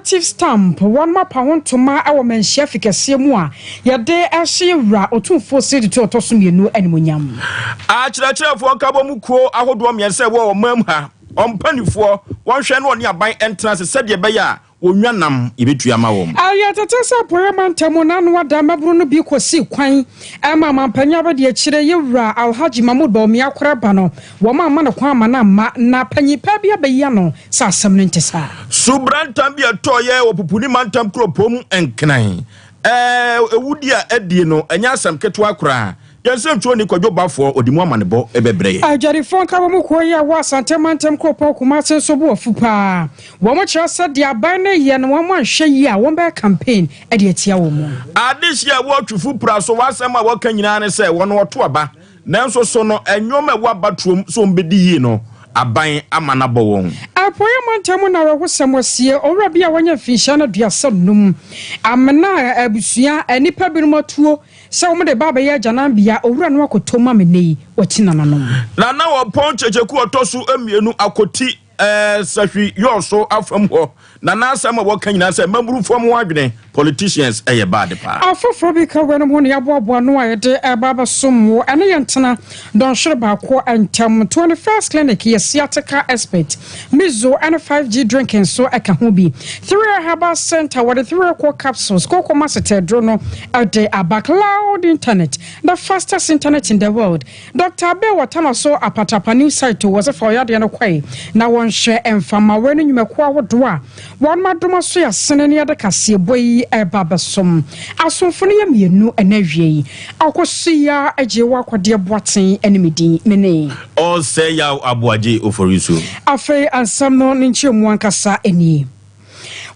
Commemorative Stamp, wɔnom apa ho ntoma wɔ Manhyia fi kɛseɛ mu a yɛde rehyɛ yɛn Wura Otumfoɔ Osei Tutu a ɔtɔ so mmienu animuonyam. Akyerɛkyerɛfoɔ nkabɔmu kuo ahodoɔ mmiɛnsa a ɛwɔ ɔman mu ha, wɔn mpanimfoɔ, wɔnhwɛ na wɔne aban ntena ase sɛdeɛ ɛbɛyɛ a Wɔnwa nam, yɛbɛtua ama wɔn. Ɛyɛ tete sɛ Apueeɛ Mantam no ano ada mmabunu no bi kɔsii kwan ma amanpanyin abadiakyire Yewura Alhaji Mahmood Bawumia kora ba no, wɔn amma no kwan amma no amma, na panyin pa bi abɛyi ano sɛ asɛm no nte saa. Subrantam bi a ɛtɔeɛ wɔ Pupuni Mantam kuropɔn mu Nkran. Ɛɛ, awudie a adie no, ɛnyɛ asɛm ketewa koraa. Yɛn nsɛntwerɛni Kwadwo Baffour ɔde mu amanebɔ bɛbrɛ yɛn. Adwadifoɔ nkabom kuo yi a ɛwɔ Asante mantam kuropɔn Kumase nso bo afu paa. Wɔn kyerɛ sɛ deɛ aban no reyɛ no wɔn anhwɛ yie a wɔn bɛyɛ campaign de atia wɔn. Adehye a ɛwɔ Twifo Pra so wɔ asɛm a wɔka nyinaa ne sɛ wɔn wɔto aba nanso so no nnoɔma a ɛwɔ abatoɔ mu sɛ wɔn bɛdi yie no aban ama no abɔ wɔn. Apueeɛ mantam mu na awerɛhosɛm asie. Owura bi a wanya mfinhyia no 35 amena a abusua nnipa binom atuo Sɛ wɔn de ba abɛyɛ agyananbea, owura no akɔtɔ mu ama nnɛ yi wati nananom. Na na wɔpɔn kyekyeku ɔtɔ so mmienu akɔti ɛɛ sahwi yɔɔso afam hɔ. Na n'asɛm a wɔka nyinaa sɛ mmaburu fam ho adwene, politicians, ɛyɛ bad paa. Afoforɔ bi ka weinom ho na yɛaboaboa ano a yɛde reba abɛsom wo. Ɛne yɛn ntena dɔnhwere baako ntam. 21st Clinic yɛ sciatica expert. Mizo ne 5G drink nso ka ho bi. Three Herbal Center, wɔde Three Core Capsules, kooko ma setɛduro no de aba. Cloud Internet, the fastest internet in the world. Doctor Abe wɔ Tanoso Apatrapa New Site wɔ sɛ fa ɔyadeɛ no kɔe na wɔnhwɛ mfa ma wei ne nnwumakuo ahodoɔ a wɔn adom aso yɛ asene ne yɛde kaseɛbɔ yi ɛreba abɛsom. Asomfo no yɛ mmienu ɛna awie yi. Akosua Agyei Wakɔdeɛ Boateng ne me din, me ne. Ɔsɛe Yaw Aboagye Oforisuo. Afei nsɛm no ne nkyerɛmu ankasa nie.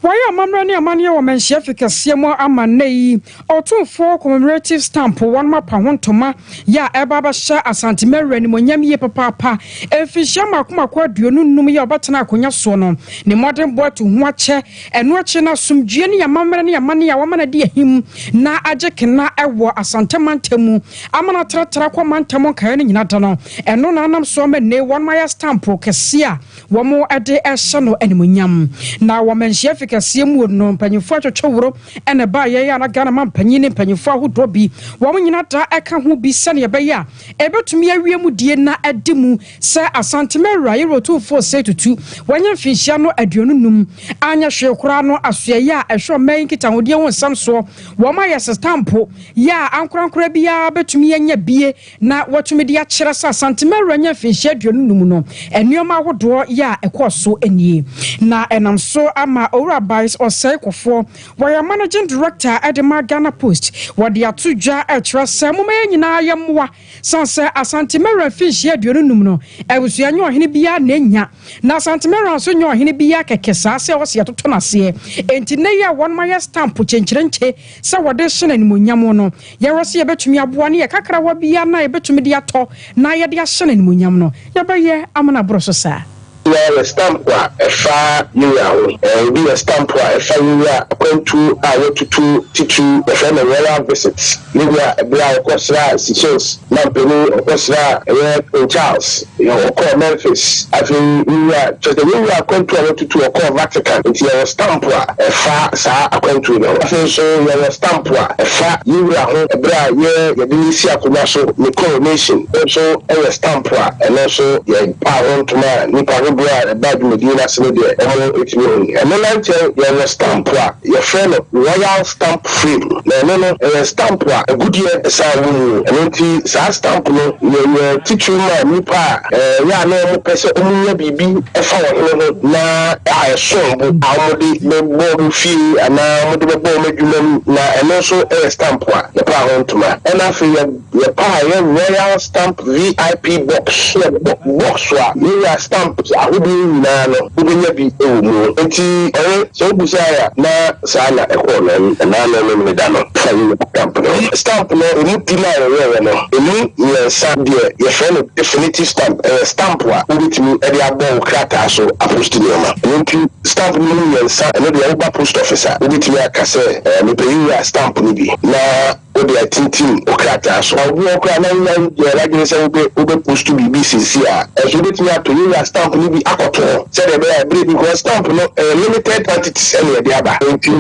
Wɔayɛ amammerɛ ne amanneɛ wɔ Manhyia Fi kɛseɛ mu ama nnɛ yi Otumfoɔ Commemorative Stamp wɔnom apa ho ntoma yɛ a ɛreba abɛhyɛ Asante Mawura animuonyam yie papaapa. Mfinhyia mmaako mmaako 25 yi a ɔbɛtena akonwa soɔ no, ne mmɔdenbɔ atu ho akyɛ. Ɛno akyi no asomdwoeɛ ne amammerɛ ne amanneɛ a wɔama no adi ahim na agye kena wɔ Asante mantam mu ama no atratra kɔ mantam nkaeɛ no nyina da no, ɛno na anam so ama nnei wɔnom ayɛ stampo kɛseɛ a wɔde rehyɛ no animuonyam. Na wɔ manhyia fi kɛseɛ muo no, mpanyinfoɔ atwetwe woro na ɛbaeɛ a na Ghana mampanyin ne mpanyinfoɔ ahodoɔ bi wɔn nyina da ɛka ho bi sɛdeɛ ɛbɛyɛ a ɛbɛtumi awie mu die na adi mu sɛ Asante Mawura Yerɛ Otumfoɔ Osei Tutu wanya mfinhyia no 25 anyɛ hwee koraa no asoɛeɛ a ɛhwɛ ɔman yi nkitahodie ho nsɛm soɔ wɔn ayɛ stampo yɛ a ankorankora biara bɛtumi anya bie na watumi de akyerɛ sɛ Asante Mawura nya mfinhyia 25 no nneɛma ahodoɔ yɛ a ɛkɔɔ so nie. Na ɛnam so ama Owura Bice Osei Kofoɔ, wɔyɛ Managing Director de ma Ghana Post, wɔde ato dwa rekyerɛ sɛ momma yɛn nyinaa yɛmmoa sane sɛ Asante Mawura mfinhyia 25 no abusua nyɛ ɔhene biara na ɛnya na Asante Mawura nso nyɛ ɔhene biara kɛkɛ saa sɛ ɔsɛ yɛtoto no aseɛ. Enti nnɛ yi a wɔnom ayɛ stamp kyenkyerenkye sɛ wɔde rehyɛ no animuonyam no, yɛhwɛ sɛ yɛbɛtumi aboa ne yɛ kakrawa biara no a yɛbɛtumi de atɔ na yɛde ahyɛ no animuonyam no, yɛbɛyɛ ama no aboro so saa. Biara yɛ stamp a ɛfa yewura ho. Ebi yɛ stamp a ɛfa yewura akwantuo a watutu titiriw, yɛfrɛ no royal visit. Yewura ɛberɛ a ɔkɔsraa Seychelles mampanin, ɔkɔsraa ɛyɛ King Charles, ɔkɔɔ Memphis. Afei yewura, kyerɛ sɛ yewura akwantuo a watutu, ɔkɔɔ Vatican. Nti yɛwɔ stamp a ɛfa saa akwantuo no ho. Afei nso yɛwɔ stamp a ɛfa yewura ho ɛberɛ a yɛ yɛde no resi akonnwa so, ne coronation nso yɛ stamp a ɛno nso yɛ. a ho ntoma a nnipa ahodoɔ a ɛbaa dwumadie no ase no deɛ wɔtumi hui. Ɛno na nkyɛn yɛwɔ stamp a yɛfrɛ no Royal Stamp Frame, na ɛno no ɛyɛ stamp a agudeɛ san wɔ mu. Ɛno nti saa stamp no yɛyɛ titiriw ma nnipa a ɛyɛ a na wɔpɛ sɛ wɔnya biribi fa ɔhene ho na a ɛsom bo a wɔde bɛbɔ wɔn fie anaa wɔde bɛbɔ wɔn adwuma mu, na ɛno nso yɛ stamp a yɛpaa ho ntoma. Ɛna afei yɛ. Yɛpaa yɛ Royal Stamp VIP Box yɛ box a yɛnya stamps ahodoɔ yi nyinaa no wobɛnya bi wɔ mu. Nti ɔwe sɛ wobusae a na saa na ɛkɔɔ no ɛnaa no Memeneda no fa yɛnya stamp no. Stamp no ɛmu du no a yɛyɛeɛ no ɛmu mmiɛnsa deɛ yɛfrɛ no definitive stamp ɛyɛ stamp a wobɛtumi de abɔ wo krataa so aposti nneɛma. Ɛno nti stamp no mu mmiɛnsa ɛno deɛ woba post office a wobɛtumi aka sɛ mepɛ yɛwura stamp no bi na. Wode atintim wo krataa so. Na obi wɔ hɔ koraa a na wonya yɛɛ w'adwene sɛ wobɛ wobɛposto biribi seesei a, ɛnso wobɛtumi atɔ yɛwura stamp no bi akɔto hɔ sɛdeɛ ɛbɛyɛ a berɛ bi, because stamp no ɛyɛ limited quantities ɛna yɛde aba. Nti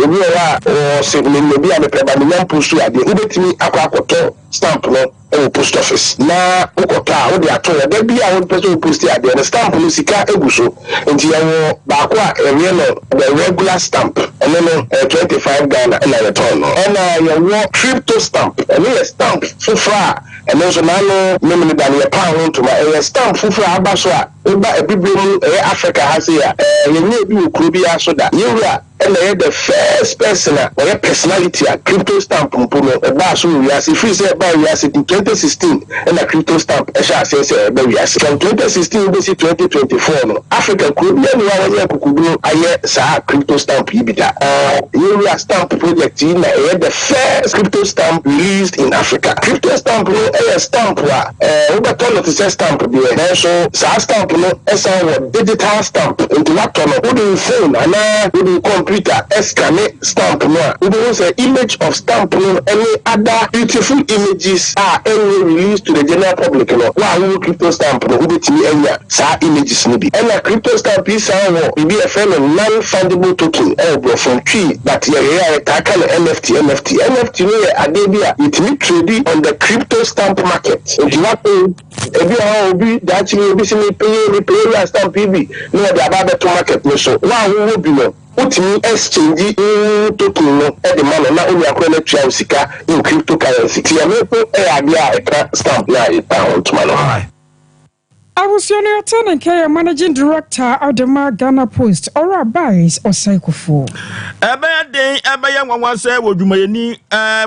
obi wɔ hɔ a ɔse menya bi a mepɛ but mennya mposto adeɛ, wobɛtumi akɔ akɔtɔ stamp no wɔ post office na wokɔtɔ a wode ato hɔ. Da bi a wopɛ sɛ wo posti adeɛ no, stamp no sika gu so. Nti yɛwɔ baako a yɛyɛ no the regular stamp, ɛno no ɛyɛ 25 Ghana na yɛtɔn no. Ɛna yɛwɔ crypto stamp, ɛno yɛ stamp foforɔ a ɛno nso n'ano Memeneda no yɛpaa ho ntoma. Ɛyɛ stamp foforɔ a aba so a woba abibire mu ɛyɛ Africa ha sei a, yɛnyɛɛ bi wɔ kuro biara so da. Yɛwura na ɛyɛ the first person a ɔyɛ personality a crypto stamp mpo no ɛbaa so wɔ wiase. Ɛfiri sɛ ɛbaa wiase nti 2016 na crypto stamp hyɛɛ aseɛ sɛ ɛba wiase. From 2016 bɛsi 2024 no Africa kuro biara nni hɔ a wanya akokoduro ayɛ saa crypto stamp yi bi da. Yɛwura stamp project yi na ɛyɛ the first crypto stamp released in Africa. Crypto stamp no yɛ stamp a wobɛtɔ no te sɛ stamp deɛ, nanso saa stamp no san wɔ digital stamp. Nti woatɔ no, wode wo phone anaa wode wo computer scanne stamp no a, wobɛhu sɛ image of stamp no ne other beautiful images a ɛnyɛ released to the general public no, wo a wowɔ crypto stamp no, wobɛtumi anya saa images no bi. Ɛna crypto stamp yi san wɔ biribi a yɛfrɛ no non-fungible token ɛwɔ borɔfo mu, Twi, but yɛyɛ a yɛtaa ka no NFT, NFT. NFT no yɛ adeɛ bi a yɛtumi trade on the crypto stamp market. Nti woatɔ ebi wɔ hɔ a obi daakye bi obi se mepɛ yei, mepɛ yei wura stamp yi bi na wɔde aba abɛto market no so. Wo a wowɔ bi no, wotumi exchange wo token no de ma no na onua korɔ no atua wo sika in crypto currency. Nti ɛno nso yɛ adeɛ a ɛka stamp no a yɛtaa ho ntoma no ho. Abusua no yɛtee ne nka yɛ Managing Director ɔde ma Ghana Post, Owura Baez Osei Kufuor. Ɛbɛyɛ den, ɛbɛyɛ nwanwa sɛ wɔ dwumayɛni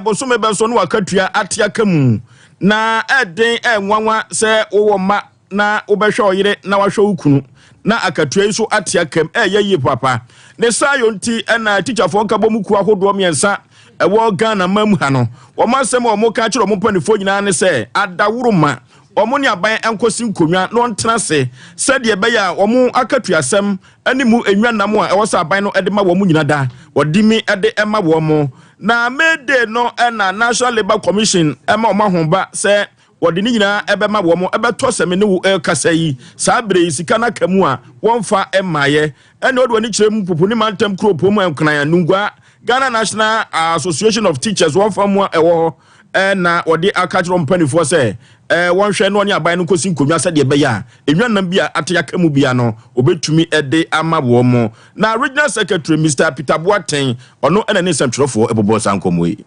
bosome bɛso no wakatua ate aka mu. Na ɛden ɛnwanwa sɛ wowɔ mma na wobɛhwɛ ɔyere na wahwɛ wo kunu na akatua yi so ate aka mu. Ɛyɛ yie papa. Ne saa yɔ nti ɛna tikyafoɔ nkabom kuo ahodoɔ mmiɛnsa ɛwɔ Ghana man mu ha no, wɔn asɛm a wɔka kyerɛ wɔn mpanimfoɔ nyinaa ne sɛ adaworoma wɔn ne aban nkɔsi nkonnwa na wɔntena ase sɛdeɛ ɛbɛyɛ a wɔn akatuasɛm ne mu nnwannam a ɛwɔ sɛ aban no de ma wɔn nyina da wɔde mi de ma wɔn. Na May Day no na National Labour Commission ma wɔn ahoba sɛ wɔde ne nyinaa ɛbɛma wɔn. Ɛbɛtɔ sɛ me ne wo rekasa yi, saa berɛ yi sika no aka mu a wɔmfa mmaeɛ. Ɛne ɔde w'ani kyerɛ mu Popo ne mantam kuropɔn mu Nkonan, Nungua, Ghana National Association of Teachers wɔn fa mu a ɛwɔ hɔ na wɔde aka kyerɛ wɔn mpanimfoɔ sɛ wɔnhwɛ na wɔne aban no nkɔsi nkonnwa sɛdeɛ ɛbɛyɛ a nnwannam bi a ate aka mu bia no wɔbɛtumi de ama wɔn mo. Na Regional Secretary Mr. Peter Boateng ɔno na ne nsɛmtwerɛfoɔ bobɔɔ saa nkɔmmɔ yi.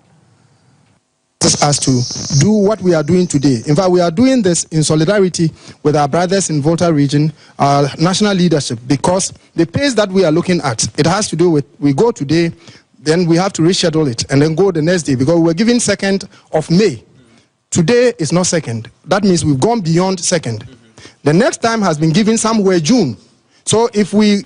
Us to do what we are doing today. In fact, we are doing this in solidarity with our brothers in Volta region, our national leadership, because the pace that we are looking at, it has to do with we go today, then we have to reschedule it and then go the next day, because we were given 2nd of May. Today is not 2nd. That means we've gone beyond 2nd. The next time has been given somewhere June. So if we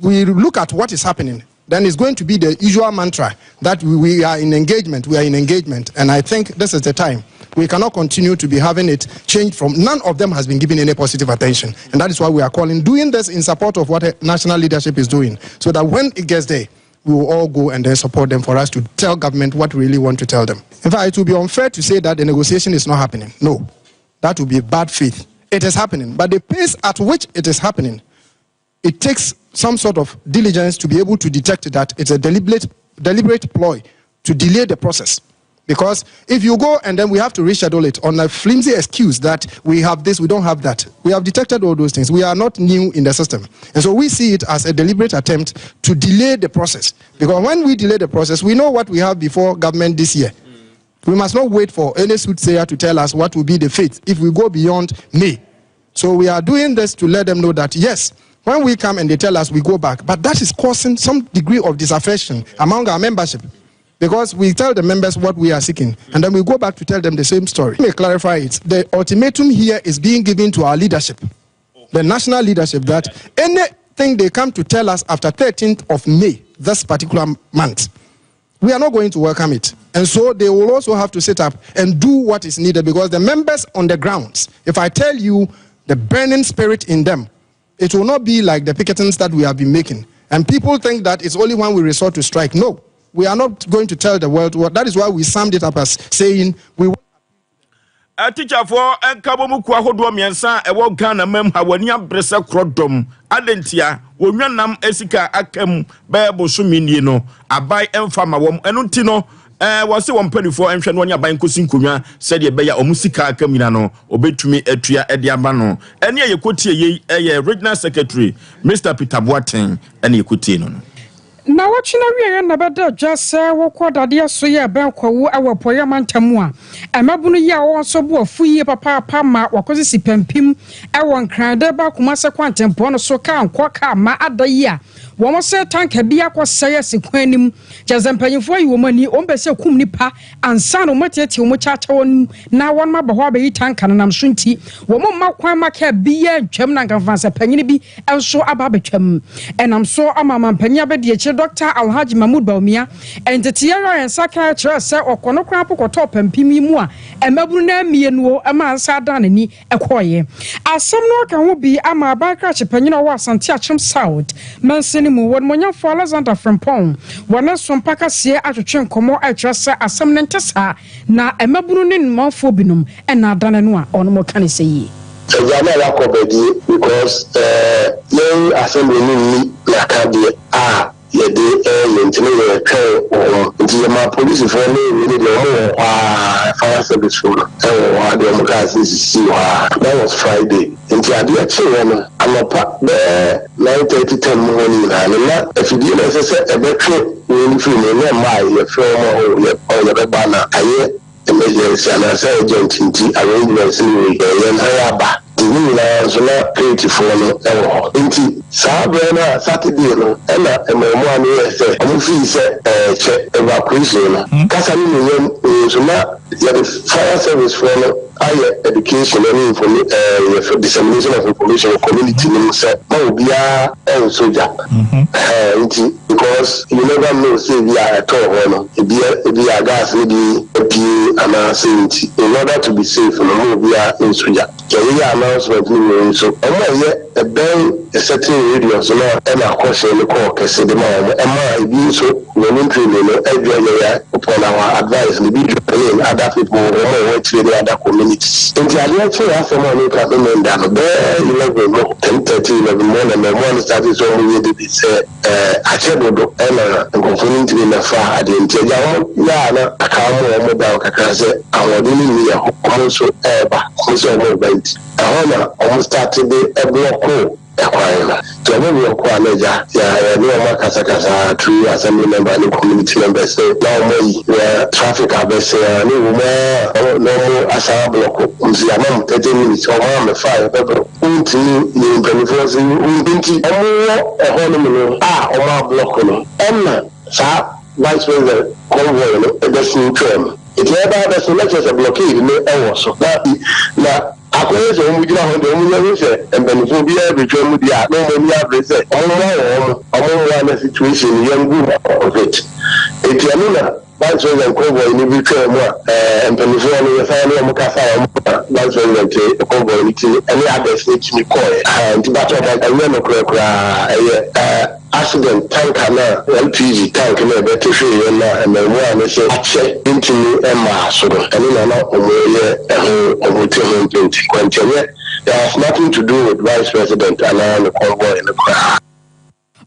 look at what is happening, then it's going to be the usual mantra that we are in engagement, we are in engagement. And I think this is the time. We cannot continue to be having it changed from, none of them has been given any positive attention. And that is why we are calling, doing this in support of what national leadership is doing, so that when it gets there, we will all go and then support them for us to tell government what we really want to tell them. In fact, it will be unfair to say that the negotiation is not happening. No, that would be bad faith. It is happening, but the pace at which it is happening, it takes some sort of diligence to be able to detect that it's a deliberate ploy to delay the process. Because if you go and then we have to reschedule it on a flimsy excuse that we have this, we don't have that. We have detected all those things. We are not new in the system. And so we see it as a deliberate attempt to delay the process. Because when we delay the process, we know what we have before government this year. We must not wait for any soothsayer to tell us what will be the fate if we go beyond May. So we are doing this to let them know that, yes, when we come and they tell us, we go back. But that is causing some degree of disaffection among our membership. Because we tell the members what we are seeking, and then we go back to tell them the same story. Let me clarify it. The ultimatum here is being given to our leadership, the national leadership, that anything they come to tell us after 13th of May, this particular month, we are not going to welcome it. And so they will also have to sit up and do what is needed, because the members on the grounds, if I tell you the burning spirit in them, it will not be like the picketings that we have been making. And people think that it's only when we resort to strike. No. We are not going to tell the world what. That is why we summed it up as saying we. Atikyafoɔ nkabom kuo ahodoɔ mmiɛnsa a ɛwɔ Ghana mam ha wɔn ani abere sɛ korɔ dɔm. Adɛn ntia? Wɔn nwanam sika a aka mu bɛyɛ bosome nie no, aban mfa mma wɔn. Ɛno nti no, wɔse wɔn mpanimfoɔ nhwɛ na wɔne aban nkɔsi nkonnwa sɛdeɛ ɛbɛyɛ a wɔn sika a aka mu nyinaa no, wɔbɛtumi atua de ama no. Ɛnne a yɛkɔtie yei yɛ Regional Secretary, Mister Peter Boateng na yɛkɔtie no no. Nnawɔtwe no awieeɛ na ɛbɛda dwa sɛ wokɔ dadeɛ so yɛ bɛn Kwawu wɔ Apueeɛ mantam mu a, mmabunu yi a wɔwɔ nso bo afu yie papaapa ma wɔakɔsisi pampim wɔ Nkran de reba Kumase kwantempɔn no so kaa nkɔ kaa mma ada yi a wɔn se tanka bi akɔsɛe asi kwan no mu. Kyerɛ sɛ mpanyimfoɔ ayi wɔn ani, wɔn pɛ sɛ kum nipa ansa na wɔn atiatia wɔn kyaakyaawa no mu na wɔn aba hɔ abɛyi tanka no nam so nti wɔn mma kwan ma kaa biara ntwam na nka mfansɛ panyini bi nso aba abɛtwam. Ɛnam so ama Mampanyin Abadiakyire Dɔkta Alhaji Mahmood Bawumia nteteeɛ a yɛn nsa kaeɛ kyerɛɛ sɛ ɔkɔ no koraa mpo kɔtɔɔ pampim yi mu a mmabunu no ammie noɔ maa nsa dan n'ani kɔeɛ. Asɛm no aka ho bi ama aban krakye panyin a ɔwɔ Asante Akyem South mansini mu, Wɔnimonyamfoɔ Alexander Frimpong wɔ ne so mpa kaseɛ atwetwe nkɔmmɔ rekyerɛ sɛ asɛm no nte saa na mmabunu ne manfoɔ binom na adane no a wɔnom ka no sɛ yie. Agya na wakɔ bɛdie because eh yɛn assembly no nni nakadeɛ a yɛde ɛɛyɛ nti no yɛtwɛn wɔn nti yɛmaa polisifoɔ ne wei no deɛ wɔn wɔ hɔ aa fire service foɔ no ɛwɔ hɔ aa deɛ wɔn cars no sisii hɔ aa that was Friday nti adeɛ kyeeɛ no anɔpa bɛyɛ 9:30 10 mu hɔ no nyinaa no na afidie no a ɛsɛ sɛ ɛbɛtwe wei no firi mu no na ɛmmaeɛ yɛfrɛ wɔn a oh yɛ oh yɛbɛba na ayɛ Emergency anaasɛ urgent nti arrangements no wei yɛn han aba nti ne nyinaa nso na Purity foɔ no wɔ hɔ nti saa berɛ no a Saturday no ɛna mmarimaa no yɛɛ sɛ wɔn fii sɛ ɛɛkyɛ evacuation no kasa no mu yɛn nso na yɛde fire service foɔ no ayɛ education ɛne informa ɛɛ yɛfrɛ dissemination of information wɔ community no mu sɛ ma obiara ɛnsɔ gya ɛhɛn nti Because you never know sɛ ebi a ɛtɔɔ hɔ no ebi ebi a gas no bi apue anaa sei nti in order to be safe no ma obiara nso gya. Yɛyeyɛ announcement no wei nso wɔn a ɛyɛ ɛbɛn a certain radius no ɛna akɔhyɛn no kɔɔ kɛse de ma wɔn ɛmaa ebi nso voluntarily no ɛdwa yɛyɛ upon our advice no ebi join in other people wɔn a ɛwɔ akyire ne other communities. Nti adeɛ kyee asɛm a meka no menda no bɛyɛ 11 mo 10:30 11 mo na mmaamua no startee sɛ wɔyɛ dede sɛ Akyɛ dodo na nkurɔfoɔ no ntumi mmɛfa adeɛ nti agya wɔn yɛ a na aka wɔn a wɔn down kakra sɛ ahoɔden no nni yɛ hɔ wɔn nso ɛreba wɔn sɛ wɔn reba nti ɛhɔ na wɔn start de blɔko ɛkwan no nti wɔn blɔko a na agya yɛ yɛne wɔn akasakasa through assembly member ne community members ne na wɔn ayi na traffic abɛsen a ne wɔn a na wɔn asan ablɔko nti yɛama wɔn 30 minutes wɔn ammɛfa a yɛbɛblɔko. Wontumi yɛ mpaninfoɔ se nti ɔmo wɔ ɛhɔ nom no a ɔmo ablɔko no ɛna saa vice president convoy no ɛbɛsen twaa mu nti ɛba abɛsen na kyerɛ sɛ blockade no ɛwɔ so na na akɔyɛ sɛ ɔmo gyina hɔ deɛ ɔmo nya hu sɛ mpaninfoɔ biara betwa mu deɛ a na ɔmo ani abere sɛ ɔmo mmoa wɔn ɔmo mmoa na situation no yɛn go of it nti ɛno na Vice President convoy no bi twaa mu a, mpaninfoɔ no yɛsan ne wɔn kasaeɛ, wɔn ma Vice President convoy no tumi ne others no tumi kɔeɛ. Ahaa, nti but ɛnyɛ nokorɛ koraa, ɛyɛ accident tanker no a LPG tank no a ɛbɛte hweeɛ no a mmarimaa no sɛ akyɛ ntumi mmaa so no, ɛno na na wɔyɛ ɛho, wɔte ho mpɛnti nti ɛnyɛ, it has nothing to do with Vice President anaa ne convoy no koraa.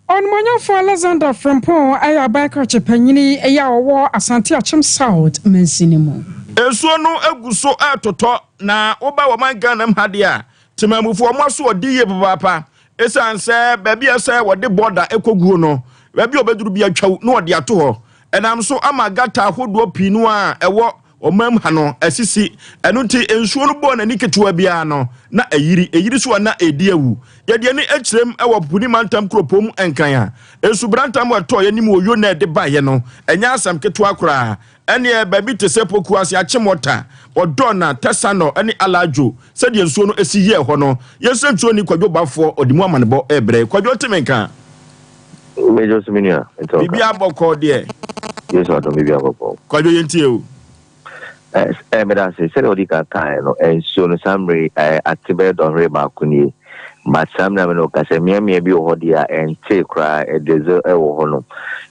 Onimuonyamfo Alexander Frimpong yɛ aban krakye panyin yi a ɔwɔ Asante Akyem South mansini mu. Nsuo no gu so retotɔ na woba wɔman Ghana mu ha deɛ a, temanmufoɔ wɔn aso ɔdi yie papaapa. Ɛsiane sɛ baabi a ɛsɛ wɔde bɔɔda kɔguo no, baabi a wɔbɛduru bi atwaw na wɔde ato hɔ. Ɛnam so ama gata ahodoɔ pii no a ɛwɔ Ɔman ha no asisi. Ɛno nti nsuo no bɔɔ n'ani ketewa biara no, na ayiri. Ɛyiri so a na ɛredi awu. Yɛde ani kyerɛm wɔ Pupuni mantam kuropɔn mu Nkran a nsubrantam a ɛtɔɔ yɛn anim wɔ Yona de baeɛ no, ɛnyɛ asɛm ketewa koraa. Ɛnneɛ baabi te sɛ Pokuase, Achimota, Odona, Tesano ne Alajo, sɛdeɛ nsuo no si yɛɛ hɔ no, yɛn sɛnkyerɛwni Kwadwo Bafoɔ ɔde mu amanebɔ rebrɛ. Kwadwo te me nka? Major so me nua, nti ɔka. Biribiara bɔkɔɔ deɛ. Yesu adom biribiara bɔkɔɔ. Kwadwo yɛntie o. Eh, meda ase. Sɛdeɛ wodi kan kaeɛ no, nsuo no saa mmerɛ yi, ate bɛyɛ dɔnhwere baako nie. But saa mmerɛ a me ne wo kasa yi, mmeammea bi wɔ hɔ deɛ a ɛntee koraa, ɛdrizzle wɔ hɔnom.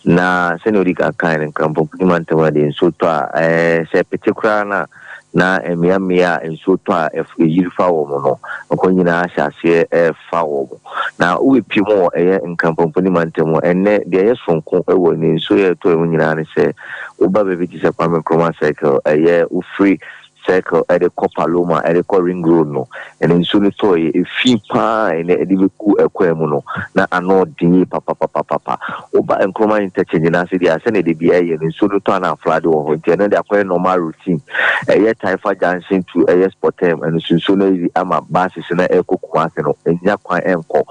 Na sɛdeɛ wodi kan kaeɛ no, Nkrampɔmpuni mantam ha deɛ nsuo tɔ a, ɛɛ sɛ ɛpete koraa no a, na mmeammea a nsuo tɔ a ɛyiri fa wɔn no, ɛhɔ nyinaa ahyɛ aseɛ refa wɔn. Na wobɛpue mu wɔ ɛyɛ Nkrampɔmpuni mantam mu. Ɛnnɛ, deɛ ɛyɛ sononko wɔ ne nsuo a ɛtɔ mu nyinaa ne sɛ, woba baabi te sɛ Kwame Nkrumah Circle, ɛyɛ wofiri Circle de kɔ Paloma de kɔ Ring Road no, ɛnna nsuo no tɔeɛ, efi pa ara a ɛnnɛ ɛde bɛgu ɛkwan mu no, na ano den yie papapapapa. Woba Nkrumah Interchange no ase deɛ a, sɛdeɛ da biara ɛyɛ no, nsuo no tɔ a na aflade wɔ hɔ, nti ɛno deɛ akɔyɛ normal routine. Ɛyɛ Taifa Junction to ɛyɛ Sportem, ɛno nso nsuo no ayiri ama buses no a ɛrekɔ Kumasi no nnya kwan nkɔ.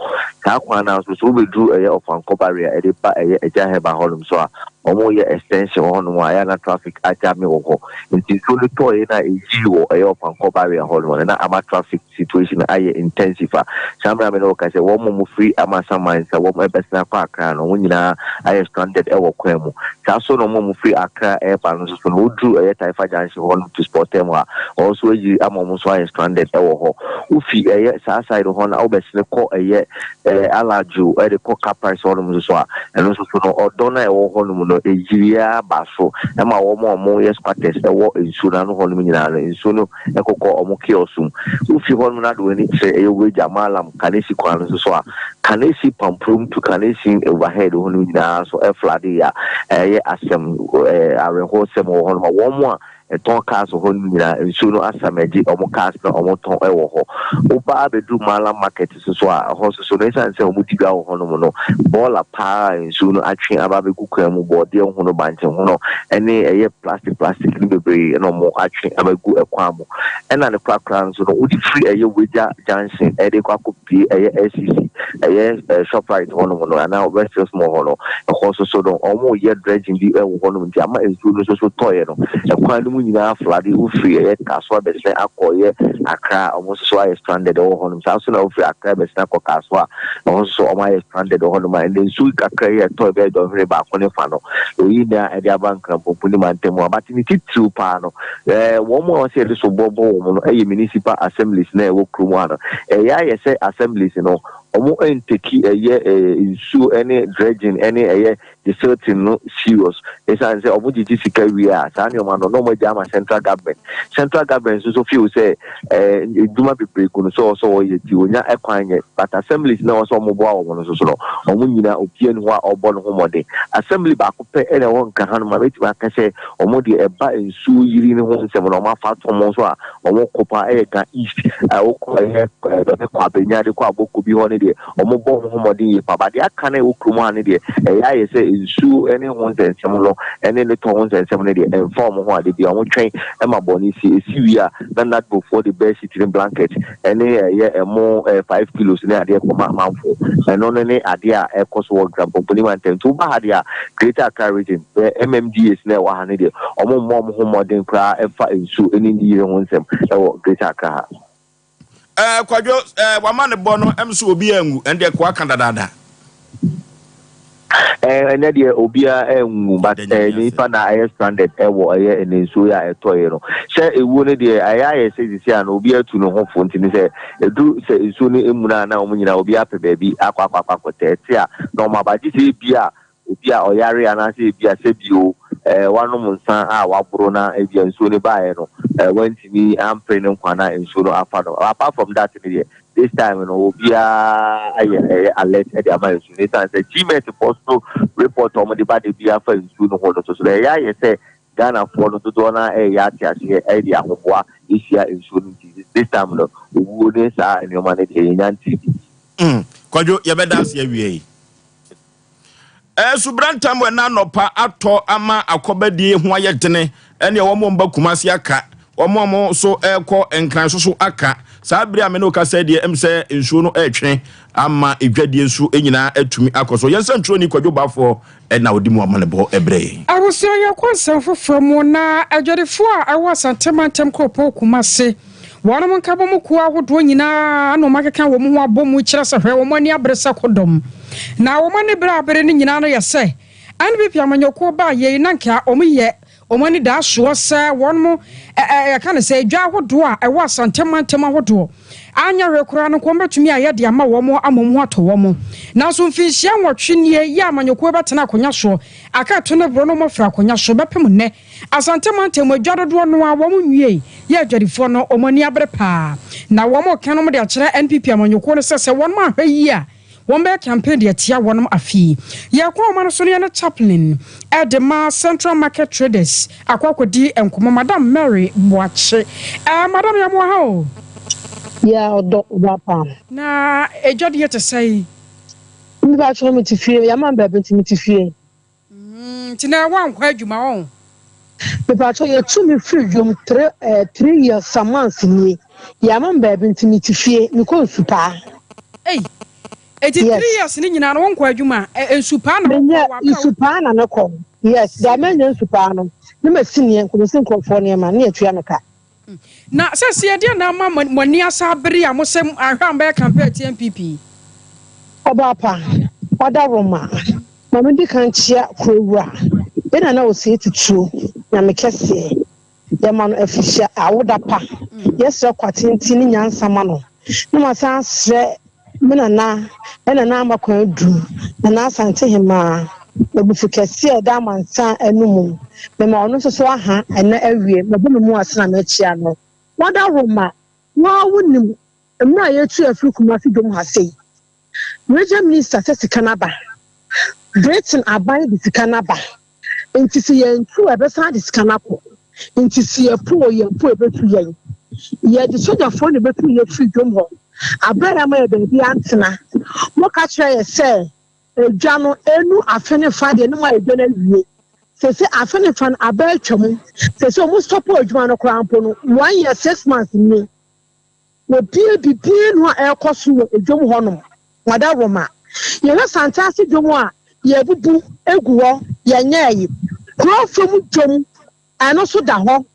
Saa kwan no ara nso, sɛ wobɛduru ɛyɛ Ɔfankɔ Barrier a ɛde ba ɛyɛ Agya Herbal hɔnom nso a, wɔreyɛ extension wɔ hɔnom a, ɛyɛ a na traffic agyame wɔ hɔ. Nti nsuo no tɔeɛ na ɛyii wɔ ɛyɛ Ɔfankɔ barrier hɔ nom no na ama traffic situation no ayɛ intensive a saa mmerɛ a me ne wo kasa yi wɔn a wɔfiri Amasaman sɛ wɔn ɛbɛsene akɔ Accra no wɔn nyinaa ayɛ stranded ɛwɔ kwan mu. Saa nso na wɔn a wɔfiri Accra ɛreba no nso so no woduru ɛyɛ Taifa junction hɔ nom to Sportem hɔ a wɔn nso ayiri ama wɔn nso ayɛ stranded ɛwɔ hɔ. Wofi ɛyɛ saa side hɔ no a wobɛsene kɔ ɛyɛ eh, Alajo de kɔ Caprice hɔnom nso so a, ɛno nso so no, ɔdɔ no a ɛwɔ hɔnom no, ɛyiri ara ba so ma wɔn a wɔyɛ squatters wɔ nsuo no ano hɔnom nyinaa no, nsuo no kɔkɔ wɔn kiosk mu. Wofi hɔnom no ade w'ani kyerɛ ɛyɛ Wagya, Mallam, Kanesi kwan no nso so a, Kanesi Pamprom to Kanesi overhead hɔnom nyinaa nso ɛflade a ɛyɛ asɛm, awerɛhosɛm wɔ hɔnom a wɔn a Ɛtɔn cars wɔ hɔ no nyinaa nsuo no asam agye wɔn cars na wɔn tɔn wɔ hɔ. Woba abɛduru Mallam market nso so a, ɛhɔ nso so no ɛsiane sɛ wɔn di dwa wɔ hɔ nom no, bɔɔla paa a nsuo no atwe aba abɛgu kwan mu, bɔɔdeɛ hono, bankye hono ɛne ɛyɛ plastic plastic no bebree na wɔn atwe abɛgu ɛkwan mu. Ɛna ne korakora nso no, wode firi ɛyɛ Wagya junction ɛde kɔ akɔ pue ɛyɛ SEC, ɛyɛ Shoprite hɔ nom no anaa West Hills Mall hɔ no, ɛhɔ nso so no wɔn reyɛ dredging bi wɔ hɔ nom nti ama nsuo no nso so tɔeɛ no, ɛkwan no mu nyinaa floode, wofiri ɛyɛ Kasoa bɛsene akɔ ɛyɛ Accra a wɔn nso so ayɛ stranded wɔ hɔ nom, saa nso na wofiri Accra bɛsene akɔ Kasoa a ɛhɔ nso so wɔn ayɛ stranded wɔ hɔ nom a ɛnna nsuo kakra yi a ɛtɔe bɛyɛ dɔnhwere baako ne fa no, oyi na ɛde aba Nkrampompo ne mantam mu abate ne titiriw paa no. Ɛɛ, wɔn a wɔsɛ yɛde soboɔ bɔ wɔn no yɛ municipal assemblies na ɛwɔ kurom ha no. Ɛyɛ ayɛ sɛ assemblies no, wɔn nteki ɛyɛ ɛɛ nsuo ne dredging ne ɛyɛ desilting no serious. Esiane sɛ wɔn gyegye sika wie a, saa nneɛma no na wɔn agya ama central government. Central government nso so feel sɛ ɛɛ adwuma bebree gu no so ɔwɔ sɛ ɔyɛ nti onya ɛkwan nyɛ. But assemblies na ɛwɔ sɛ wɔn boa wɔn no nso so no, wɔn nyinaa obiara nni hɔ a ɔrebɔ ne ho mmɔden. Assembly baako pɛ na ɛwɔ Nkran hanom a mɛtumi aka sɛ Wɔn deɛ ɛba nsuo yiri no ho nsɛm no wɔn afa ato wɔn so a wɔn ko paa ɛyɛ Ga East a wokɔ ɛyɛ ɛɛ kɔ Abenya de kɔ Aboko bi hɔ no deɛ wɔn bɔ wɔn ho mmɔden yie paa ba deɛ aka no ɛwɔ kurom ha no deɛ ɛyɛ ayɛ sɛ nsuo ɛne ho nsɛnsɛm no ɛne ne tɔ ho nsɛnsɛm no deɛ ɛnfa wɔn ho ade bia wɔn twɛn ɛma bɔne si esi wie a na nadmofoɔ de bed sheet ne blanket ɛne ɛyɛ ɛmo ɛɛ 5 kilos ne adeɛ kɔma amanfoɔ. Ɛno no ne adeɛ a ɛkɔ so wɔ Nkrampɔmpɔni mantam. Nti woba ha deɛ a, Greater Accra Region, bɛ MMDAs na ɛwɔ ha no deɛ, wɔn mmɔ wɔn ho mmɔden koraa ɛfa nsuo ne ne yire ho nsɛm ɛwɔ Greater Accra ha. Ɛɛ Kwadwo, ɛɛ wama ne bɔ no ɛm so obi anwu, ɛndeɛ koa ka dadaada. Ɛnɛ deɛ obiara anwu, but nipa na ɛyɛ stranded ɛwɔ ɛyɛ ɛnɛ nsuo yi a ɛtɔeɛ no. Sɛ ewuo no deɛ ɛyɛ ayɛ sɛ sisi a no obiara tu ne ho fo nti ne sɛ edu sɛ nsuo no emuna a na wɔn nyinaa obiara pɛ baabi akɔ akɔ akɔ akɔtɛ ɛte a na wɔn aba gye sɛ ebi a obi a ɔyare anaasɛ ebi a sɛbi o wanom nsa a waboro na ebi a nsuo no baeɛ no wantumi ampere ne nkwa na nsuo no afa no. Apart from that no deɛ, this time no obiara ayɛ ɛyɛ alert ɛde ama nsuo no esan sɛ GMet foɔ so report a wɔde ba de bi afa nsuo no ho no so so ɛyɛ ayɛ sɛ Ghanafoɔ no dodoɔ no ɛyɛ ate aseɛ ɛde ahoboa ehyia nsuo no nti this time no owuo ne saa nneɛma no deɛ yɛnya nti bi. Kwadwo, yɛbɛda ase awie yi. Subrantam wɔ ɛna anɔpa atɔ ama akɔbadie ho ayɛ dene ɛne wɔn a wɔba Kumasi aka wɔn a wɔn so ɛrekɔ Nkran so so aka saa bere a me ne wo kasa deɛ ɛm sɛ nsuo no ɛretwe ama edwadie nso nyinaa atumi akɔ so. Yɛn nsɛntwerɛni Kwadwo Bafoɔ ɛna ɔde mu amanebɔ ɛbrɛ yɛn. Abusua, yɛkɔ nsɛm foforɔ mu na adwadifoɔ a ɛwɔ Asante mantam kuropɔn Kumase wɔnom nkabom kuo ahodoɔ nyinaa na wɔn akeka wɔn ho abɔ mu kyerɛ sɛ hwɛ wɔn ani abere sɛ kodɔm na wɔn ani bere abere no nyinaa no yɛ sɛ NPP amanyɔkuo baa yei na nka wɔn yɛ. Wɔn ani da soɔ sɛ wɔn yɛka no sɛ dwa ahodoɔ a ɛwɔ Asante mantam ahodoɔ anyɛ hwee koraa no nka wɔbɛtumi ayɛ de ama wɔn ama wɔn ho atɔ wɔn. Nanso mfinhyia nwɔtwe nie yi a amanyɔkuo bɛtena akonnwa soɔ aka ɛto ne borɔ no wɔafiri akonnwa so bɛpem nnɛ Asante mantam adwa dodoɔ no ara wɔn nwiei yɛ adwadifoɔ no wɔn ani abere paa na wɔn reka nom de akyerɛ NPP amanyɔkuo no sɛ sɛ wɔn anhwɛ yie a Wɔn bɛyɛ campaign de atia wɔnom afe yi. Yɛkɔ ɔman no so no yɛne Chaplain de ma Central Market Traders akɔ akɔdi nkɔmmɔ Madam Mary Boakye. Eh, Madam yɛ mo wɔ ha o. Yeah, ɔdɔ ɔba paa. Na edwadeɛ te sɛn? Me ba kyerɛ me te fie, yɛama me baabi nti me te fie. Nti na woankɔ adwuma ɔn? Mepakyɛw yɛtu me firi dwom tre eh, 3 years some months nie. Yɛama me baabi nti mete fie, mekɔ nsupaa. Ei, eti 3 years ne nyinaa no wonkɔ adwuma a, nsupaa na wokɔ Menyɛ wɔ abere a wo. Nsupaa na mekɔ. Yes, deɛ manya nsupaa no, na masi neɛ, nkɔmɛsi nkurɔfoɔ nneɛma ne yɛtua me ka. Na sɛsi ɛdeɛn na ama mo ani asa abere a mosɛ ahwɛ a mobɛyɛ campaign atia NPP yi? Ɔbaa pa, ɔdawuroma, ma mendi kan nkyea kuro wura, yɛn Nana Osei Tutuo, Nyame kɛseɛ, yɛma no afihyia awoda pa, yɛsrɛ kwa tenten ne nyansa ma no, na masan asrɛ me Nana, yɛn Nana Ama Kwan Adu, Nana Asante Hemaa, Abufu kɛseɛ a ɛda amansan anomu, mema ɔno nso so aha ɛnɛ awie, mabɔ me mu ase na makyia no. Ɔdawuroma, wo ara wonim mmerɛ a yɛtu afiri Kumasi dwom ha sei, Region Minister sɛ sika no aba, Britain aban de sika no aba, nti sɛ yɛntu a ɛbɛsan de sika no akɔ, nti sɛ yɛpo o yɛmpo a ɛbɛtu yɛn. Yɛde sogyafoɔ na ɛbɛtu yɛn afiri dwom hɔ, aberɛ a yɛama yɛ baabi antena. Moka kyerɛ yɛ sɛ edwa no ɛnu afe ne fa deɛ ne mo ayɛ dwa no awie. Sese afe ne fa no aba atwa mu. Sese ɔmo stop adwuma no koraa mpo no, 1 year 6 months nie. Wɔbue biribiara nni hɔ a ɛrekɔ so wɔ dwam hɔnom. Adaworoma. Yɛhwɛ Santase dwam a, yɛabubu gu hɔ, yɛnyɛe. Kuro fam dwam, ɛno nso da hɔ.